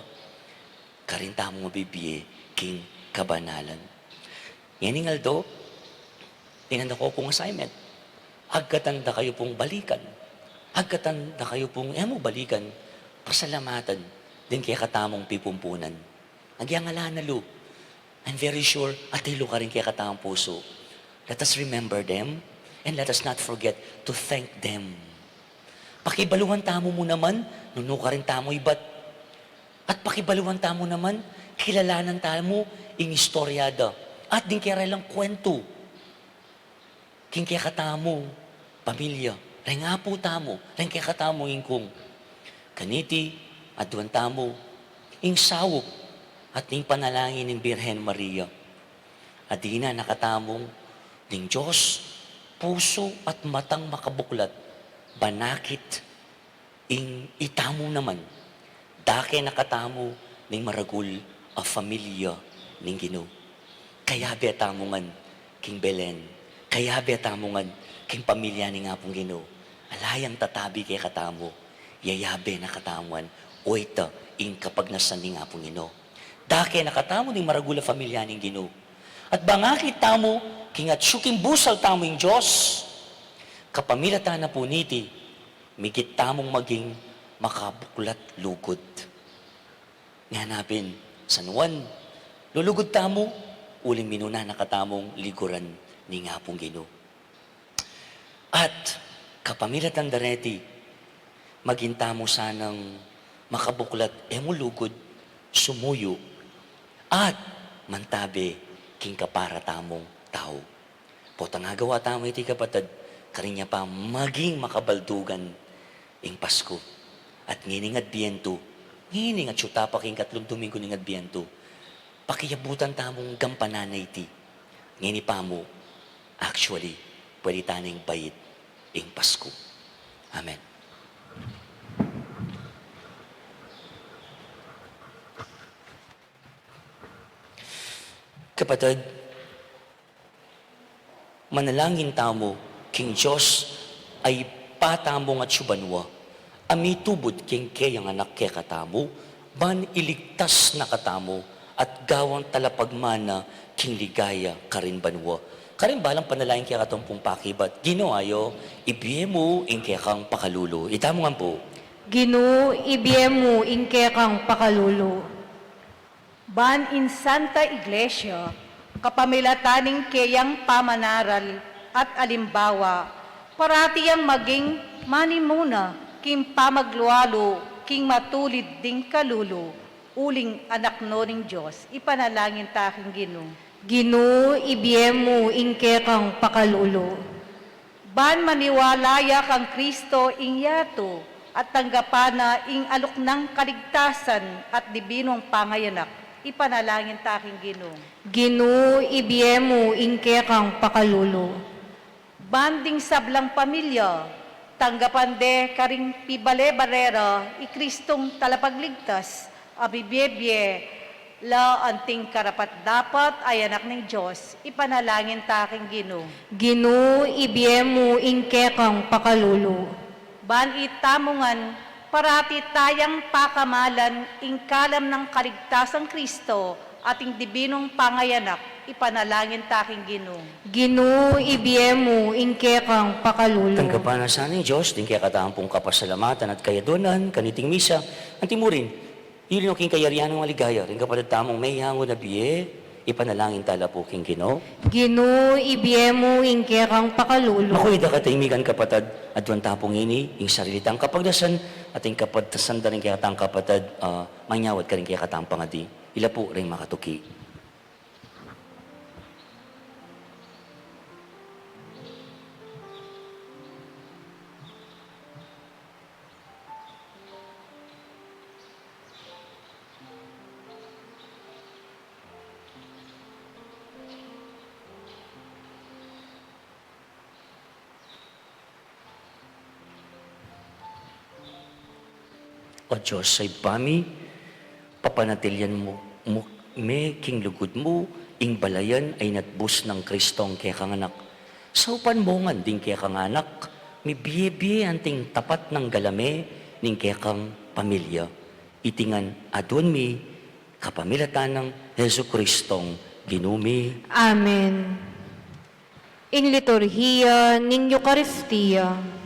karin tamu mabibie king kabanalan. Ngening aldo, inan da ko pung assignment. Agkatan da kayu pung balikan. Agkatan da kayu pung e mu balikan, pasalamatan ding kekatamung pipumpunan. Agyang ala na lu. I'm very sure, atilu karin kekatamung pusu. Let us remember them and let us not forget to thank them. Pakibaluan tamu mu naman, nung nukarin tamu ibat. At pakibaluan tamu naman, kilalanan tamu ing istorya da. At ding kerelang kwentu. King kekatamung pamilya, reng apu tamu, reng kekatamung ingkung. Kaniti, aduan tamu, ing saup at ning panalangin ning Birhen Maria. Adina na katamung, ning Dios, pusu at matang makabuklat, banakit, ing itamu naman, dake na katamu ning maragul a familia ning Ginu. Kayabe tamu ngan king Belen, kayabe tamu ngan king pamilya ning Apung Ginu. Ala yang tatabi kekatamu, yayabe na katamu ngan, oyta ing kapagnasan ning Apung Ginu. Dake na katamu ning maragul a familia ning Ginu. At bang akit tamu, king atsu king busal tamu ing Dios, kapamilatan na pu niti, migit tamung maging makabuklat lugud. Ngana pin, San Juan, lulugud tamu, uling minuna na katamung liguran ning Apung Ginu. At kapamilatan dareti, maging tamu sanang makabuklat e mu lugud, sumuyu, at mantabe king kapara tamung tau. Potang agawa tamu iti, kapatad, karin ya pa maging makabaldugan ing Pasku. At ngening Adbientu, ngening atsu ta pa king katlung Domingo ning Adbientu, pakiabutan tamung gampanan na iti. Ngeni pa mu, actually, pwede ta neng bait ing Pasku. Amen. Kapatad, manalangin tamu king Dios a Ibpa tamung atsu banua, a mitubud king keyang Anak kekatamu, ban iligtas na katamu, at gawang talapagmana king ligaya karin banua. Karin balang panalangin kekatamu pung pakibat, Ginu ayo, ibie mu ing kekang pakalulu. Itamu ngan pu. Ginu, ibie mu ing kekang pakalulu. Ban ing Santa Iglesia, kapamilatan ning keyang pamanaral at alimbawa, parati yang maging manimuna king pamaglualu king matulid ding kalulu, uling anak no ning Dios, ipanalangin ta king Ginu. Ginu, ibie mu ing kekang pakalulu. Ban maniwala ya kang Kristo ing yatu, at tanggapan na ing aluknang kaligtasan at dibinung pangayanak, ipanalangin ta king Ginu. Ginu, ibie mu ing kekang pakalulu. Ban ding sablang pamilya, tanggapan de karing pibale-bale ra i Kristung Talapagligtas, a mibie-bie La anting karapat-dapat a anak ning Dios, ipanalangin ta king Ginu. Ginu, ibie mu ing kekang pakalulu. Ban itamu ngan, parati tayang pakamalan ing kalam nang kaligtasang Kristo at ing dibinung pangayanak, ipanalangin ta king Ginu. Ginu, ibie mu ing kekang pakalulu. Tanggapan na sa ning Dios ding kekatamung kapasalamatan at kayaduanan kaniting misa, anti murin, yuli no king kayarian nang maligaya ring kapatad tamung mehangun a bie, ipanalangin ta la pu king Ginu. Ginu, ibie mu ing kekang pakalulu. Makuya da kating migan kapatad, aduan ta pu ngeni ing sarili tang kapagnasan at ing kapagnasan da ring kekatang kapatad, ah, manyawad karing kekatang pangadi. Ila pu ring makatuki. O Dios a Ibpa mi, papanatilian mu, mu me king lugud mu ing balayan a inatbus nang Kristong kekang Anak. Saupan mu ngan ding kekang anak, mibie-bie anting tapat nang galame ning kekang pamilya. Iti ngan aduan mi kapamilatan nang Jesukristong Ginu mi. Amen. Ing liturhiya ning Eukaristia.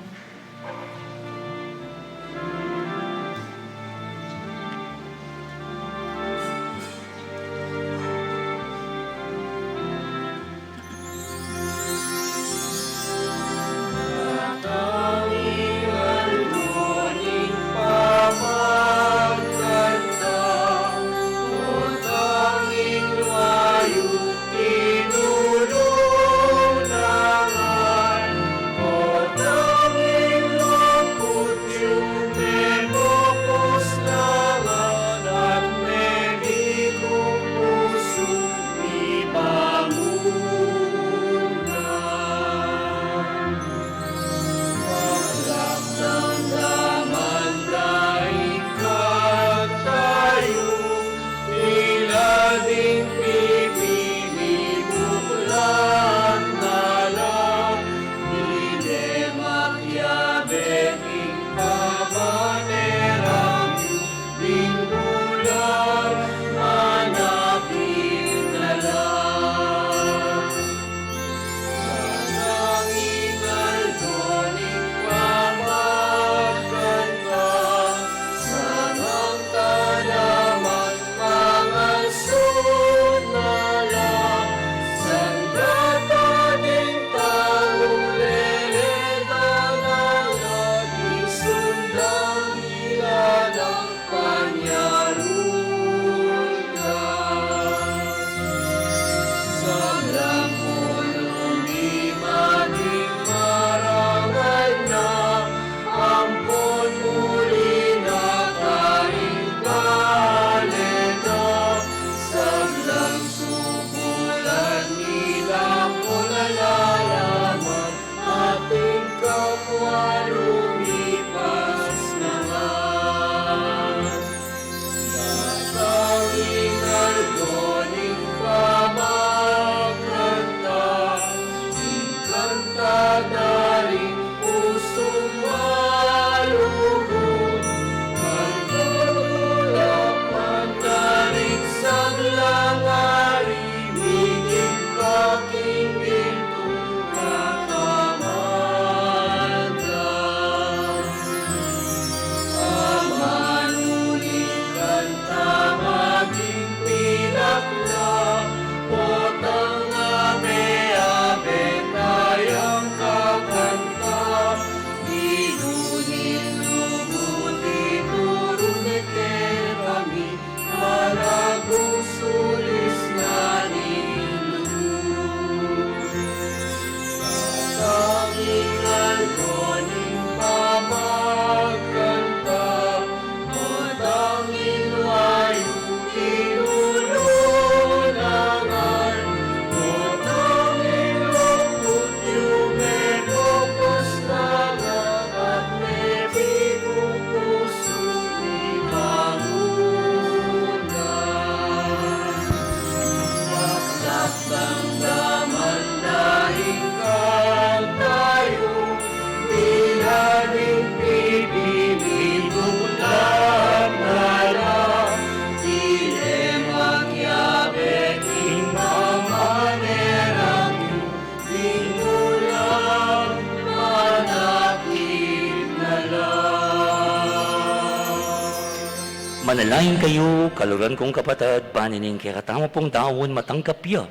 Lain kayu, kaluguran kung kapatad, ban ining kekatamu pung daun matanggap ya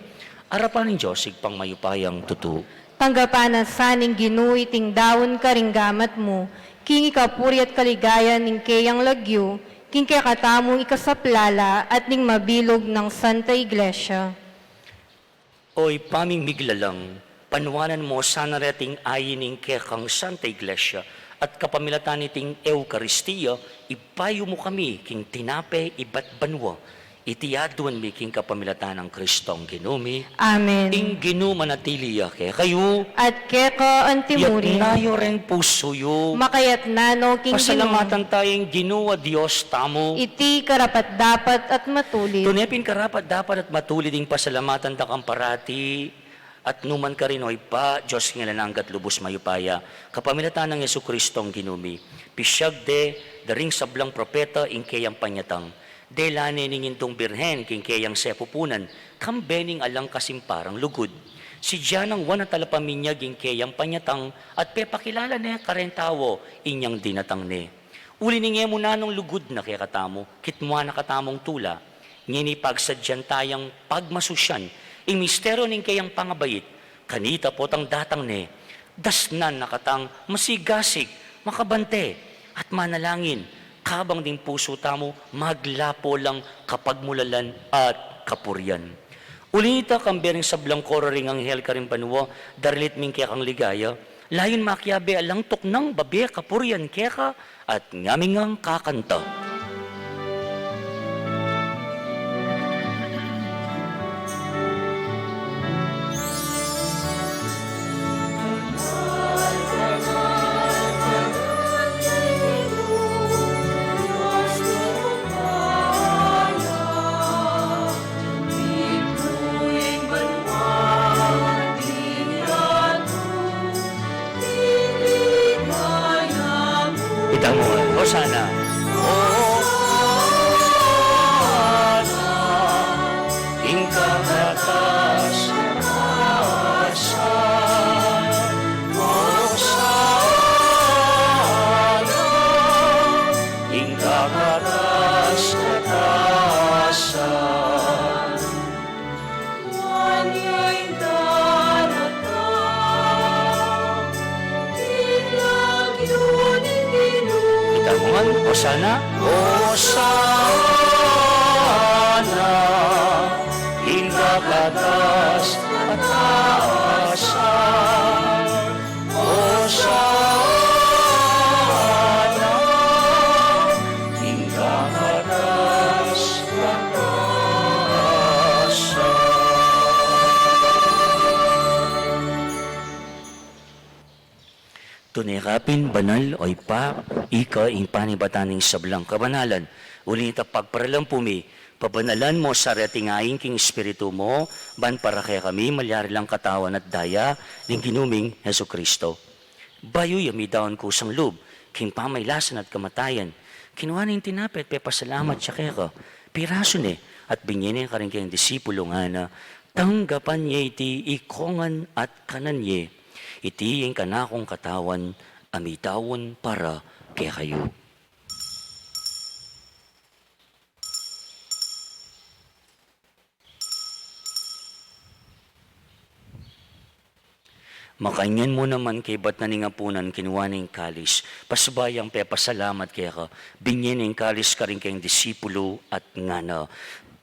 arapan ning Dios Ibpang mayupayang tutu. Tanggapan na sa ning Ginu iting daun karing gamat mu, king ikapuri at kaligayan ning keyang lagyu, king kekatamung ikasaplala at ning mabilug nang Santa Iglesia. O Ibpa ming miglalang, panuanan mu sana reting ain ning kekang Santa Iglesia, at kapamilatan niting Eukaristia, ipayu mu kami king tinape ibat banua. Iti aduan mi king kapamilatan nang Kristong Ginu mi. Amen. Ing Ginu manatili ya kekayu. At keka antimurin. Iyatas yu reng pusu yu. Makayatas no king Ginu. Pasalamatan taya ing Ginu a Dios tamu. Iti karapat-dapat at matulid. Tune pin karapat-dapat at matulid ing pasalamatan da kang parati at nukarin man, O Ibpa, Dios king alang angga at lubus mayupaya, kapamilatan nang Jesukristong Ginu mi. Pisiag de da ring sablang propeta ing keyang panyatang. Dela ne ning Indung Birhen king keyang sepupunan, kambe ning alang kasimparang lugud. Sidya nang wan a talapaminyag ing keyang panyatang at pepakilala ne kareng tau inyang dinatang ne. Uli ning e mu nanung lugud na kekatamu, kitmuan na katamung tula, ngeni pagsadyan tayang pagmasusian ing misteryu ning keyang pangabait. Kanita potang datang ne, dasnan na katang masigasig, makabante, at manalangin, kabang ding pusu tamu maglapo lang kapagmulalan at kapurian. Uli na nita, kambe ring sablang koro ring anghel karing banua, daralit mi ing kekang ligaya, layun makiabe alang tuknang babie kapurian keka, at ngami ngang kakanta. Ita mu, Hosana. Hosana king kakatas-katasan. Hosana king kakatas-katasan. Ita mu ngan, Hosana. Hosana king kakatas-katasan. Hosana king kakatas-katasan. Tune ka pin banal, O Ibpa, ika ing panibatan ning sablang kabanalan. Uli na nita, pagparalan pu mi, pabanalan mu sa reting ain king Espiritu mu, ban para kekami malyari lang katawan at daya ning Ginu ming Jesucristo. Bayu ya midaun kusang lub king pamailasan at kamatayan, kinua ne ing tinape at pepasalamat ya keka, pirasu ne at binie ne karing keyang disipulu, ngana, tanggapan ye iti ikongan at kanan ye. Iti ing kanakung katawan a midaun para kekayu. Makanyan mu naman, kaybat na ning apunan, kinua ne ing kalis, pasibayu yang pepasalamat keka, binie ne ing kalis karing keyang disipulu at ngana,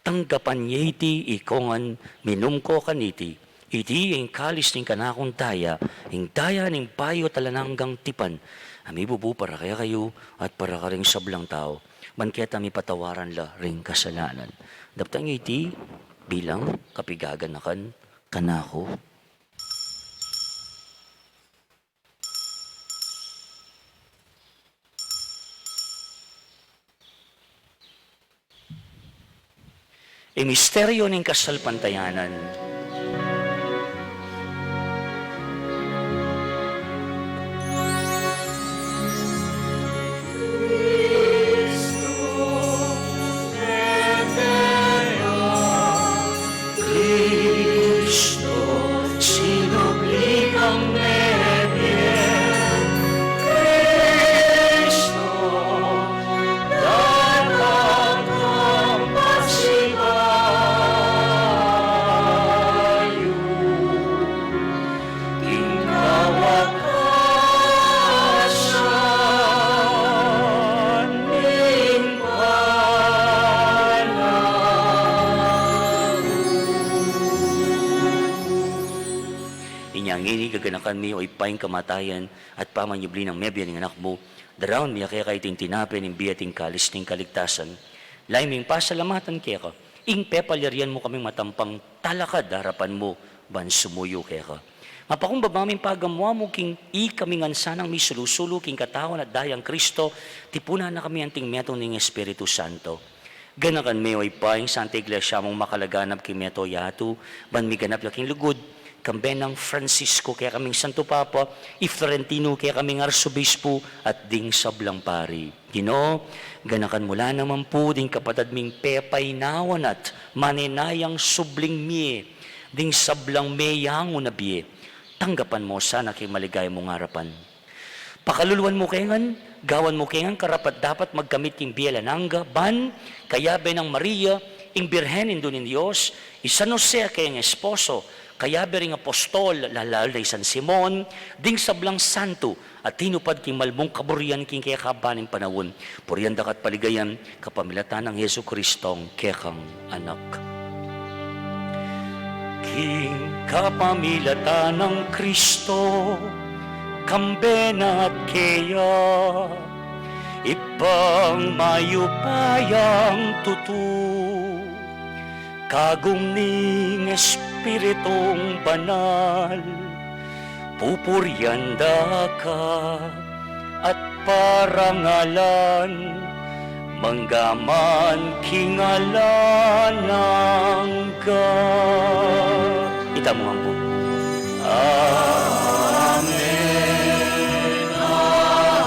tanggapan ye iti ikongan, minum ko kaniti. Iti ing kalis ning kanakung daya, ing daya ning bayu at alang anggang tipan, a mibubu para kekayu at para karing sablang tau, ban keta mipatawaran la ring kasalanan. Daptan ye iti bilang kapigaganakan kanaku. Ing misteryu ning kasalpantayanan. Kristo, sinubli kang mebie. Kristo, datang Ngeni gaganakan mi, o Ibpa, ing kamatayan at pamanyubli nang mebie ning Anak mu, daraun mi keka iting tinape ning bie at ing kalis ning kaligtasan. Lalu ming pasalamatan keka ing pepalyarian mu kaming matampang talakad arapan mu ban sumuyu keka. Mapakumbaba ming pagamuan mu king ikami ngan sanang misulu-sulu king katawan at dayang Kristo, tipunan na kami anting metung ning Espiritu Santo. Ganakan me, o Ibpa, ing Santa Iglesia mung makalaganap king mabilug a yatu, ban miganap ya king lugud, kambe nang Francisco kekaming Santo Papa, i Florentino kekaming Arsobispo, at ding sablang pari. Ginu, ganakan mu la naman pu ding kapatad ming pepaynawan at manenayang subling mie, ding sablang meyangu na bie. Tanggapan mu sana king maligaya mung arapan. Pakaluluan mu ke ngan, gawan mu ke ngan karapat-dapat magkamit king bie alang angga, ban, kayabe nang Maria, ing Birhen Indu ning Dios, i San Jose a keyang esposo, kayabe ring apostol, lalalu na i San Simon, ding sablang santo, a tinupad king malmung kaburian king kekaban ning panaun, purian da ka at paligayan, kapamilatan nang Jesucristong kekang Anak. King kapamilatan nang Kristo, kambe na at keya, Ibpang mayupayang tutu, kagum ning Espiritung Banal, pupurian da ka at parangalan, mangga man king alang angga. Itamu ngan pu. Amen. Amen.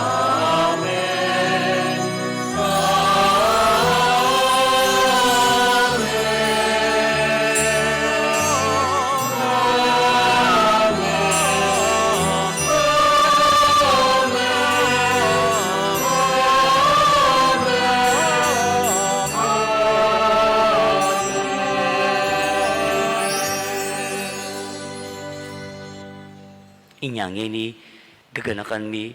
Inya ngeni, gaganakan mi,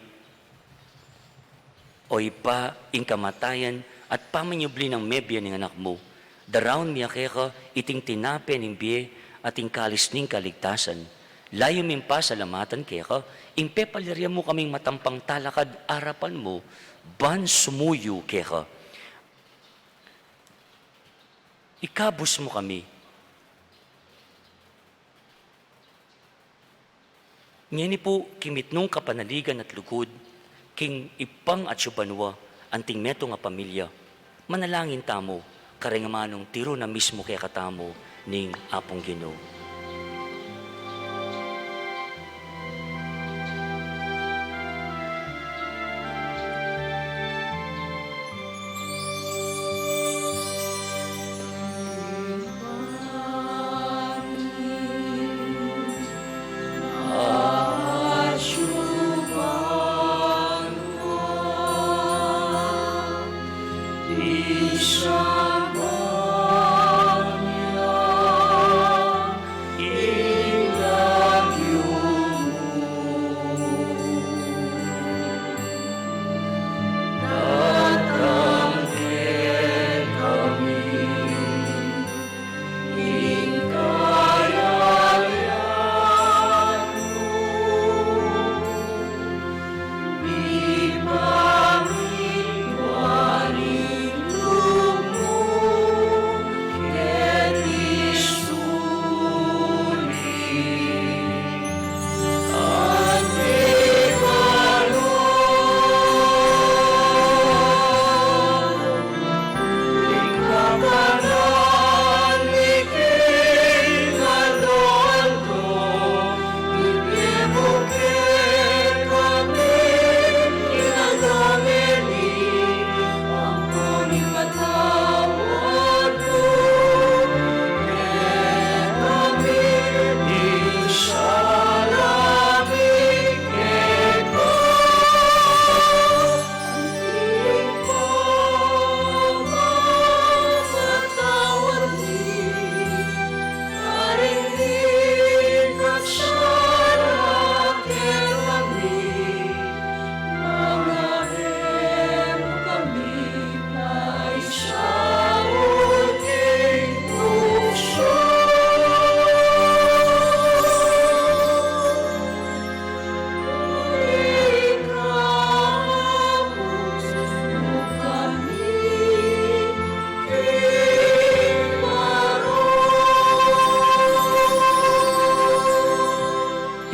o Ibpa, ing kamatayan at pamanyubli nang mebie ning Anak mu. Daraun mi keka iting tinape ning bie at ing kalis ning kaligtasan. Lalu ming pasalamatan keka ing pepalyarian mu kaming matampang talakad arapan mu ban sumuyu keka. Ikabus mu kami. Ngeni pu, king mitmung kapanaligan at lugud, king Ibpang atsu banua, anting metung a pamilya, manalangin tamu, kareng amanung tiru na mismu kekatamu ning Apung Ginu.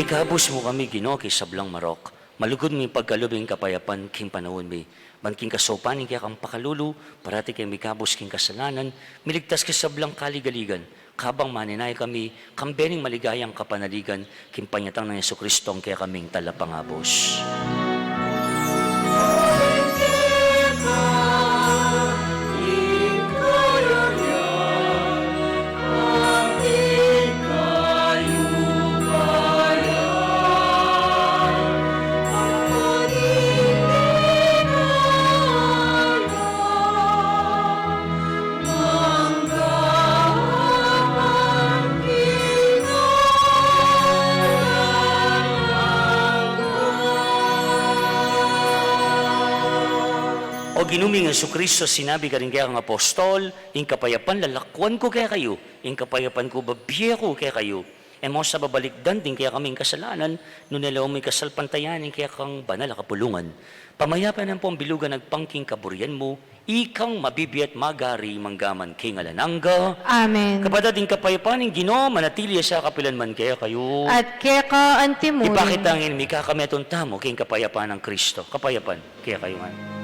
Ikabus mu kami, Ginu, king sablang marok. Malugud ming pagkalub ing kapayapan king panaun mi. Ban king kasaupan ning kekang pakalulu, parati kaming mikabus king kasalanan, miligtas king sablang kaligaligan. Kabang maninaya kami, kambe ning maligayang kapanaligan, king panyatang nang Jesucristo, ing kekaming Talapangabus. O Ginu ming Jesucristo, sinabi karing kekang apostol, ing kapayapan lalakwan ku kekayu, ing kapayapan ku bibie ku kekayu. E mu sa babalikdan ding kekaming kasalanan, nune lawan mu ing kasalpantayanan ning kekang banal a kapulungan. Pamayapan ampong bilugan agpang king kaburian mu, ikang mabibie at magari manggaman king alang angga. Amen. Kapatad, ing kapayapan ning Ginu manatili ya sa kapilan man kekayu. At keka antimurin. Ipakit tang mikakametung tamu king kapayapan nang Kristo. Kapayapan kekayu ngan.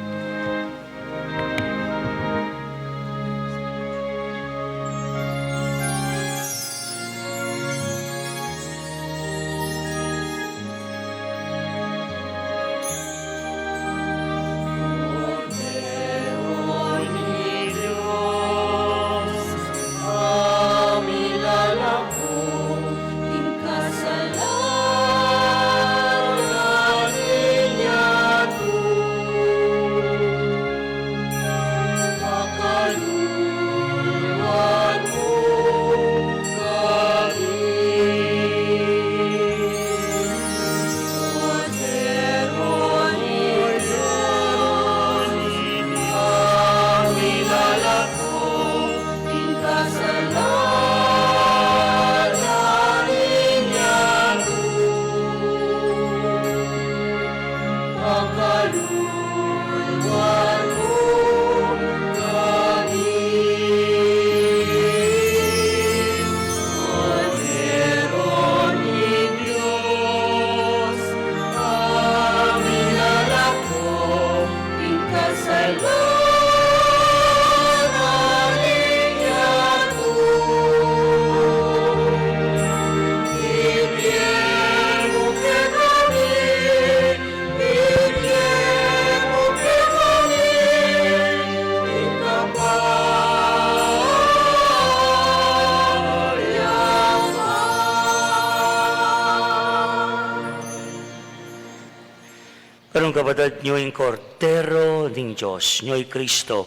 Karung kapatad, nyo ing Kordero ning Dios, nyo i Kristo,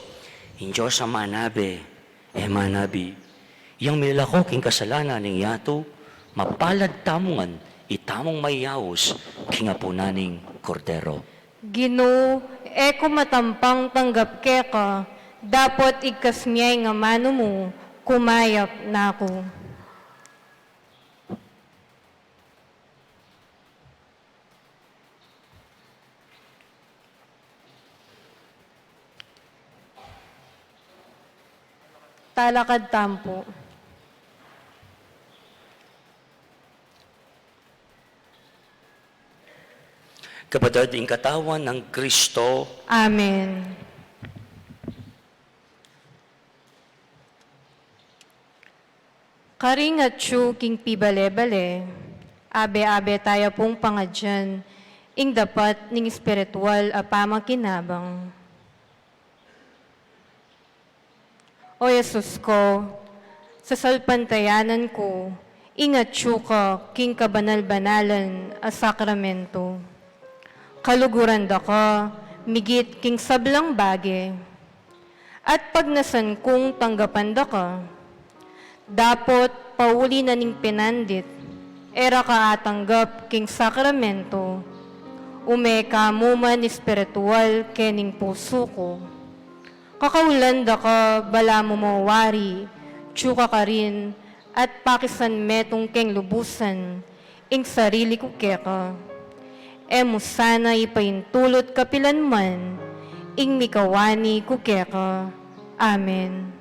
ing Dios a manabi, e manabi. Yang milalako king kasalanan ning yatu, mapalad tamu ngan, itamung mayaus king apunan ning Kordero. Ginu, e ku matampang tanggap keka, dapot igkas me ing amanu mu, kumayap na ku. Talakad tamu pu. Kapatad, ing katawan nang Kristo. Amen. Karing atyu king pibale-bale, abe-abe taya pung pangadyan ing dapat ning espiritual a pamakinabang. O Jesus ku, sasalpantayanan ku ing atyu ka king kabanal-banalan a sakramento. Kaluguran da ka migit king sablang bage. At pagnasan kung tanggapan da ka, dapot pauli na ning pinandit, e ra ka atanggap king sakramento, ume ka mu man espiritual kening pusu ku. Kakaulan da ka balamu mo wari, atyu ka karin, at pakisan metung keng lubusan ing sarili ku keka. E mu sana ipaintulut kapilan man ing mikawani ku keka. Amen.